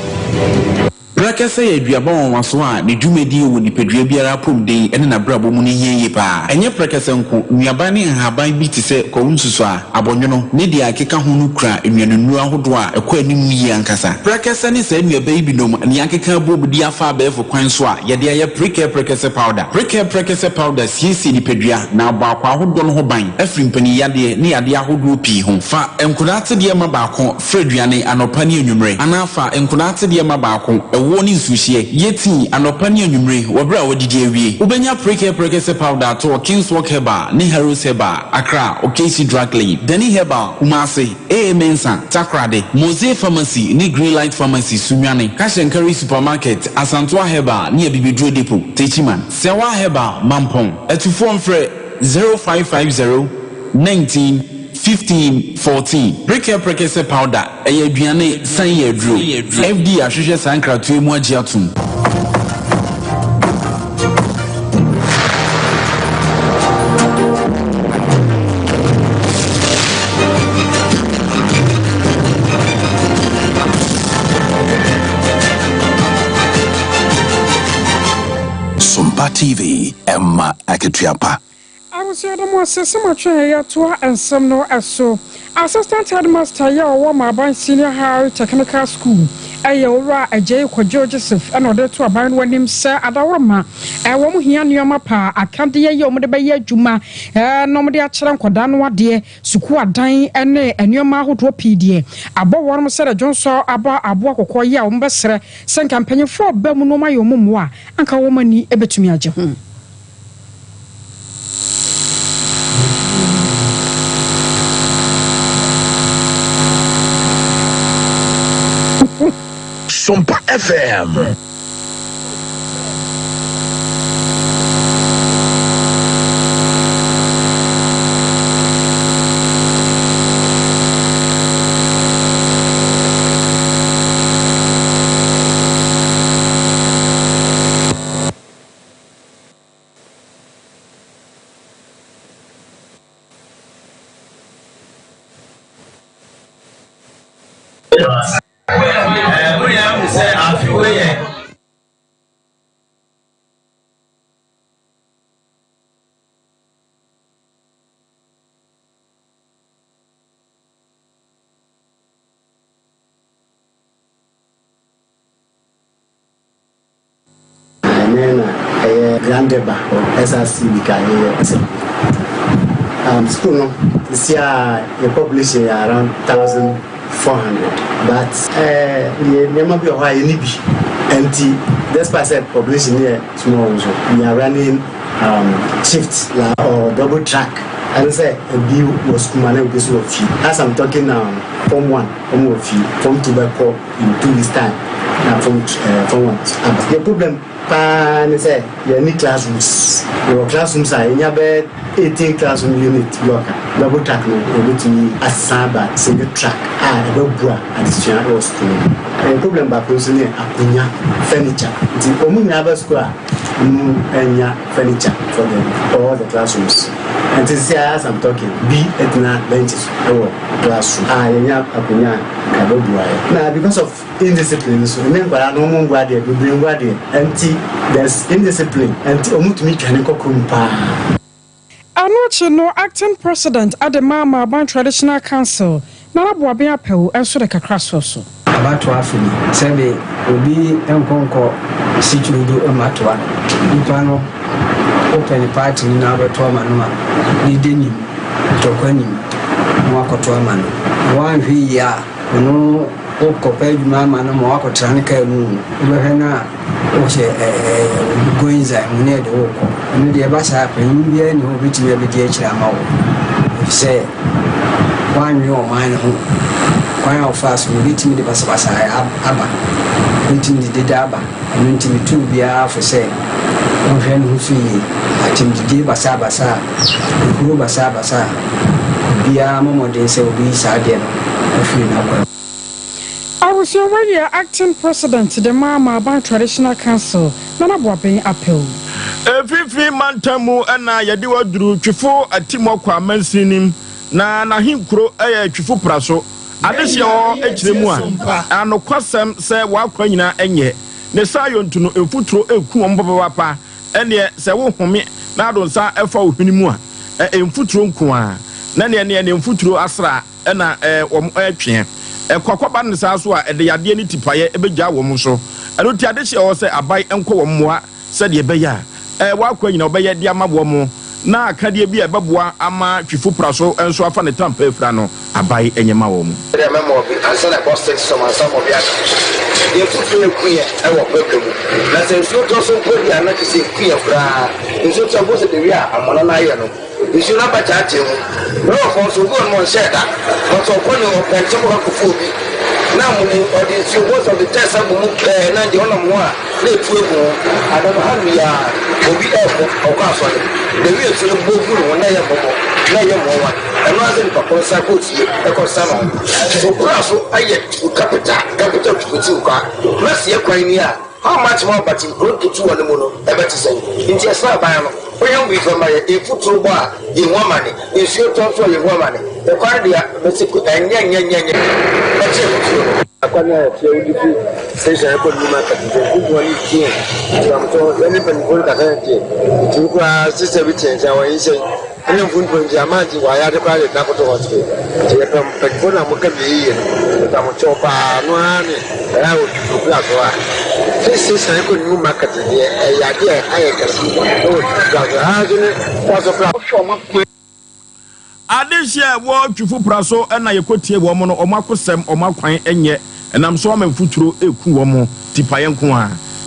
Prɛkɛsɛ yɛ aduaba nwanwaso a ne dwumadie wɔ nipadua biara apɔmuden ne n'abrabɔ mu no hia yie pa ara. Ɛnyɛ prɛkɛsɛ nko, nnuaba ne nhaban bi te sɛ kwawu nsusuaa, abɔnwono, ne deɛ ɛkeka ho no kura nnuanennuro ahodoɔ a ɛkɔ anim yie ankasa. Prɛkɛsɛ ne saa nnuaba yi binom na yɛakeka abom de afa abɛɛfo kwan so a yɛde ayɛ Prekɛ Prɛkɛsɛ Powder. Prekɛ Prɛkɛsɛ Powder siesie nipadua na abɔ akwaa ahodoɔ no ho ban afiri mpaninyadeɛ ne yadeɛ ahodoɔ pii ho. Fa nkwadaa atedeɛ ma baako Fra aduane anɔpa ne anwummere, anaa fa nkwadaa atedeɛ ma baako, ɛwoɔ ne nsuohyeɛ. Yɛ tii anɔpa ne anwummere wɔ berɛ a woadidi awie. Wobɛnya Prekɛ Prɛkɛsɛ Powder atɔ wɔ Kingswalk Herbal ne Harrows Herbal, Accra, Okasi Drug Lane, Dani Herbal, Kumasi, AA Mensah, Takoradi, Mose Pharmacy ne Greenlight Pharmacy, Sunyani, Cash and Carry Supermarket, Asantoa Herbal ne Abibiduro Depot, Techiman, Sɛwa Herbal, Mampong. Atufoɔ mfrɛ 0550 19 15 14 Prekɛ Prekɛsɛ powder ɛyɛ aduane san yɛ aduro. FDA ahwehwɛ saa nkratoɔ yi mu agye atom. Sompa TV, ɛma akatua pa. Abusua da mo ase sɛ moatwɛn yɛn yɛatoa nsɛm no so. Assistant Headmaster yi a ɔwɔ Maaban Senior High Technical School yɛ Owura Agyei Kwadwo Joseph na ɔde reto aban no anim sɛ adaworoma wɔn hia nneɛma paa, akadeɛ yi a wɔde bɛyɛ adwuma na wɔde akyerɛ nkwadaa no adeɛ, sukuu adan ne nneɛma ahodoɔ pii deɛ abɔ wɔn sɛ dwonsɔ aba aboa kɔkɔɔ yi a wɔbɛsrɛ sɛ nka mpanyinfoɔ ba mu na wɔayɛ wɔn mmoa a anka wɔn ani bɛtumi agye ho. Sompa FM. Ɛɛ mo nyinaa mu sɛ afe wei yɛ. Ɛnnɛ na ɛyɛ Grand Deba wɔ SRC week a yɛyɛ celebrate. Um, school no, sisi a yɛ population yɛ around 1,400 but eh, yɛ nneɛma bi wɔ hɔ a yɛnni bi nti despite sɛ population no yɛ small nso we are running um, shift la or double track ɛne sɛ ebi wɔ school ma na ebi nso wɔ fie. As I'm talking now no, form one wɔn wɔ fie, form two bɛkɔ in 2 weeks time na form eh, form one aba. Yɛ problem paa ne sɛ yɛnni classrooms. Yɛwɔ classrooms a yɛnya bɛyɛ 18 classroom unit block a double track no yɛbɛtumi asesa aba single track a ɛbɛboa adesua wɔ sukuu no mu. Yɛ problem baako nso ne akonnwa, furniture. Nti wɔn nyinaa ba sukuu a wɔn anya furniture for the all the classrooms. Nti sisi a as I'm talking bi tena bench so wɔ classroom a yɛnya akonnwa a nka ɛbɛboa yɛ. Na because of indiscipline nso, nnɛ nkwadaa no wɔn ngu adeɛ, bebree ngu adeɛ, nti there's indiscipline, nti wɔn tumi dwane kɔ kurom paa. Ɛno akyi no, Acting President de maa Maaban Traditional Council, Nana Boaben Apawu nso de kakra soo so. Abatoɔ afe ni, sɛbe obi nkɔ nkɔ si twirudu mmatoa. Nipa no wopɛ ne party no na wobɛto ama no a, ne de nim, ntɔkwa nim na woakɔto ama no. Na woanhwɛ yie a, ɔno wokɔpɛ adwuma ama no ma woakɔtra ne kaa mu o, wobɛhwɛ no a wohyɛ Goinza mu na ɛde wo rekɔ. Ɛno deɛ ɛba saa a, panyin biara nni hɔ a ɔbɛtumi abɛdi akyire ama wo, efisɛ woannwene ɔman no ho. Kwan a wofaa so no, ɛbɛtumi de basabasa aba, ɛbɛtumi de dede aba. Ɛno nti metu obiara fo sɛ ɔnhwɛ ne ho so yie. Atɛmdidie basabasa a, ehuro basabasa a, obiara mmɔ mmɔden sɛ ɔbɛyi saa adeɛ no afiri n'akwan mu. Abusua wei yɛ Acting President de ma Maaban Traditional Council, Nana Boaben Apew. Mfimfini mantam mu na yɛde wo aduru Twifo Atimɔkwa mansini nim, na n'ahenkuro yɛ Twifo Praso. Adehyeɛ wɔ hɔ kyerɛ mu a, anokwasɛm sɛ w'akwan nyinaa nyɛ. Ne saa yɔ nti no, mfuturo reku wɔn papaapa. Ɛnneɛ sɛ wohome na ado nsa fa wo hwene mu a, mfuturo nko ara, na neɛ neɛ ne mfuturo asra na wɔretweɛ. Ɛkɔ akɔba no saa so a, ɛde yadeɛ ne tipaeɛ bɛgya wɔn so. Ɛno nti adehyeɛ wɔ hɔ sɛ aban nkɔ wɔn mmoa sɛdeɛ ɛbɛyɛ a wɔn akoa nyinaa wɔbɛyɛ de ama wɔn, na akadeɛ bi a ɛbɛboa ama Twifo Praso nso afa ne tampa afira no, aban nyɛ ma wɔn. Sɛdeɛ mɛma obi ansa na ɛbɔ six som ansa ma obi aka. Deɛ mfuturo reku yɛn wɔ pɛprɛ mu. Na sɛ nsuo tɔ so mpo deɛ a na kyerɛ sɛ ɛku yɛn koraa. Nsuo tɔ a wobɛhu sɛ the way a amona no ayɛ no, nsuo no aba kyaakyaa mu. Lɔɔfoɔ nso, obi wɔ nom a ɔnhyɛɛ da, but ɔkɔ ne ɔpɛ ntɛm kɔ akɔfa obi. Na amona yi, ɔde nsuo, wobɛhu sɛ ɔde kyɛnse agu mu pɛɛ na deɛ ɔnam ho a na etu agu ho. Ada no ha no yi ara, obi rekɔ, ɔkɔ asɔre. The way nsuo no bɔ gu ne ho na ɛyɛ mmɔbɔ, na ɛyɛ mmoawa. Ɛno ara sɛ nipa korɔ san kɔ fie kɔ sa ne ho. So kora so ayɛ capital, capital tukutu kwa. Na sɛ yɛ kwan ni a, how much more but nkuro nketewa no mu no ɛbɛte sɛn? Nti ɛsɛ aban no, woyɛ ho biribi fa ma yɛ. Mfuturo bɔ a, yɛhu amane. Nsuo tɔ nso a, yɛhu amane. Ɛkwan deɛ, mese ɛnyɛ nyɛ nyɛ nyɛ. Bɛkyɛ mfuturo no. Akwan a ɛteɛ wode fi station ɛkɔ New Market nso mfuturo no teɛ. Nti amutɔ yɛne mpanyinfoɔ no kasa no teɛ. Ɛtumi koraa sista bi teɛ nti a wɔnyi sɛn. Ɛna mfuturo nti ama nti wɔayɛ ade koraa de na akɔto hospital. Nti yɛpɛ mpanyinfoɔ no a wɔka bi yie no. Ɛta mo kyɛw paa no ara ne ɛyɛ a wɔtwitwi kura so a. Fi station ɛkɔ New Market deɛ ɛyɛ adeɛ a ɛha yɛ kɛse ɛwɔ twitwi kura so. Ɛha nso ne kura so koraa. Wohwɛ wɔn akwan. Adehye a ɛwɔ Twifo Pra so na yɛkɔtie wɔn no, wɔn akosɛm, wɔn akwan nyɛ, ɛnam so ama mfuturo reku wɔn, tipaeɛ nko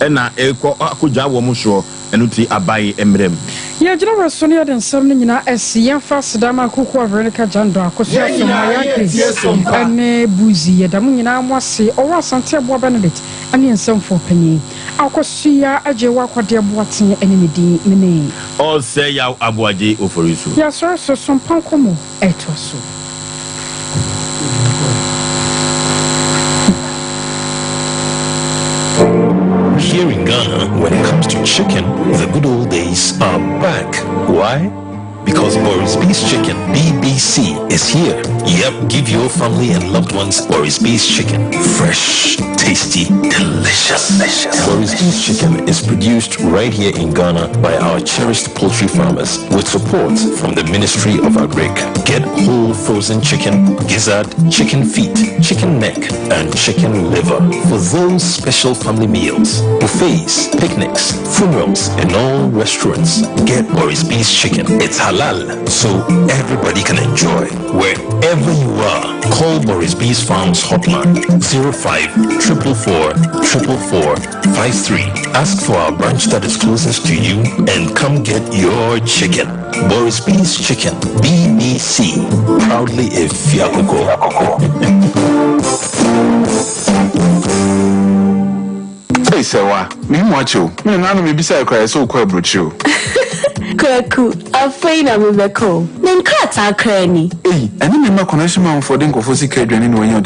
ara na ɛrekɔ akɔgyaa wɔn soɔ, ɛno nti abae mmerɛ mu. Yɛgyina wɔ so na yɛde nsɛm no nyinaa asi. Yɛmfa aseda ma Kukuwa Veronica Jandor, Akosua Asomah, Yaa Grace ne Buzi. Yɛda mo nyinaa mo ase. Ɔwɔ Asante Aboa Benedict ne yɛn nsɛmfoɔ panin. Akosua Agyewa Kwadeɛ Boateng ne me din. Me ne. Ɔsɛ Yaw Aboagye Oforisuo. Yɛasɔre so so mpa nkɔmmɔ ɛtoa so. Here in Ghana, when it comes to chicken, the good old days are back. Why? because Boris B's Chicken, BBC, is here. Yep, give your family and loved ones Boris B's Chicken. Fresh, tasty, delicious. Boris B's Chicken is produced right here in Ghana by our cherished poultry farmers with support from the Ministry of Agric. Get whole frozen chicken, gizzard, chicken feet, chicken neck, and chicken liver for those special family meals, buffets, picnics, funerals, and all restaurants. Get Boris B's Chicken. It's halal, so everybody can enjoy. Wherever you are, call Boris B's Farms hotline 05 444 444 53. Ask for our branch that is closest to you and come get your chicken. Boris B's Chicken, BBC. Proudly a Fiakoko. Ei Sɛwa, mehu wo akyɛ o. Me nana no mebisae koraa ɛsɛ wokɔ aburokyire o. Kwaku, afei na mebɛkɔ o. Me nkrataa koraa ni. Ei, ɛne me mma connection man foɔ de nkurɔfoɔ sika adwane na wanya.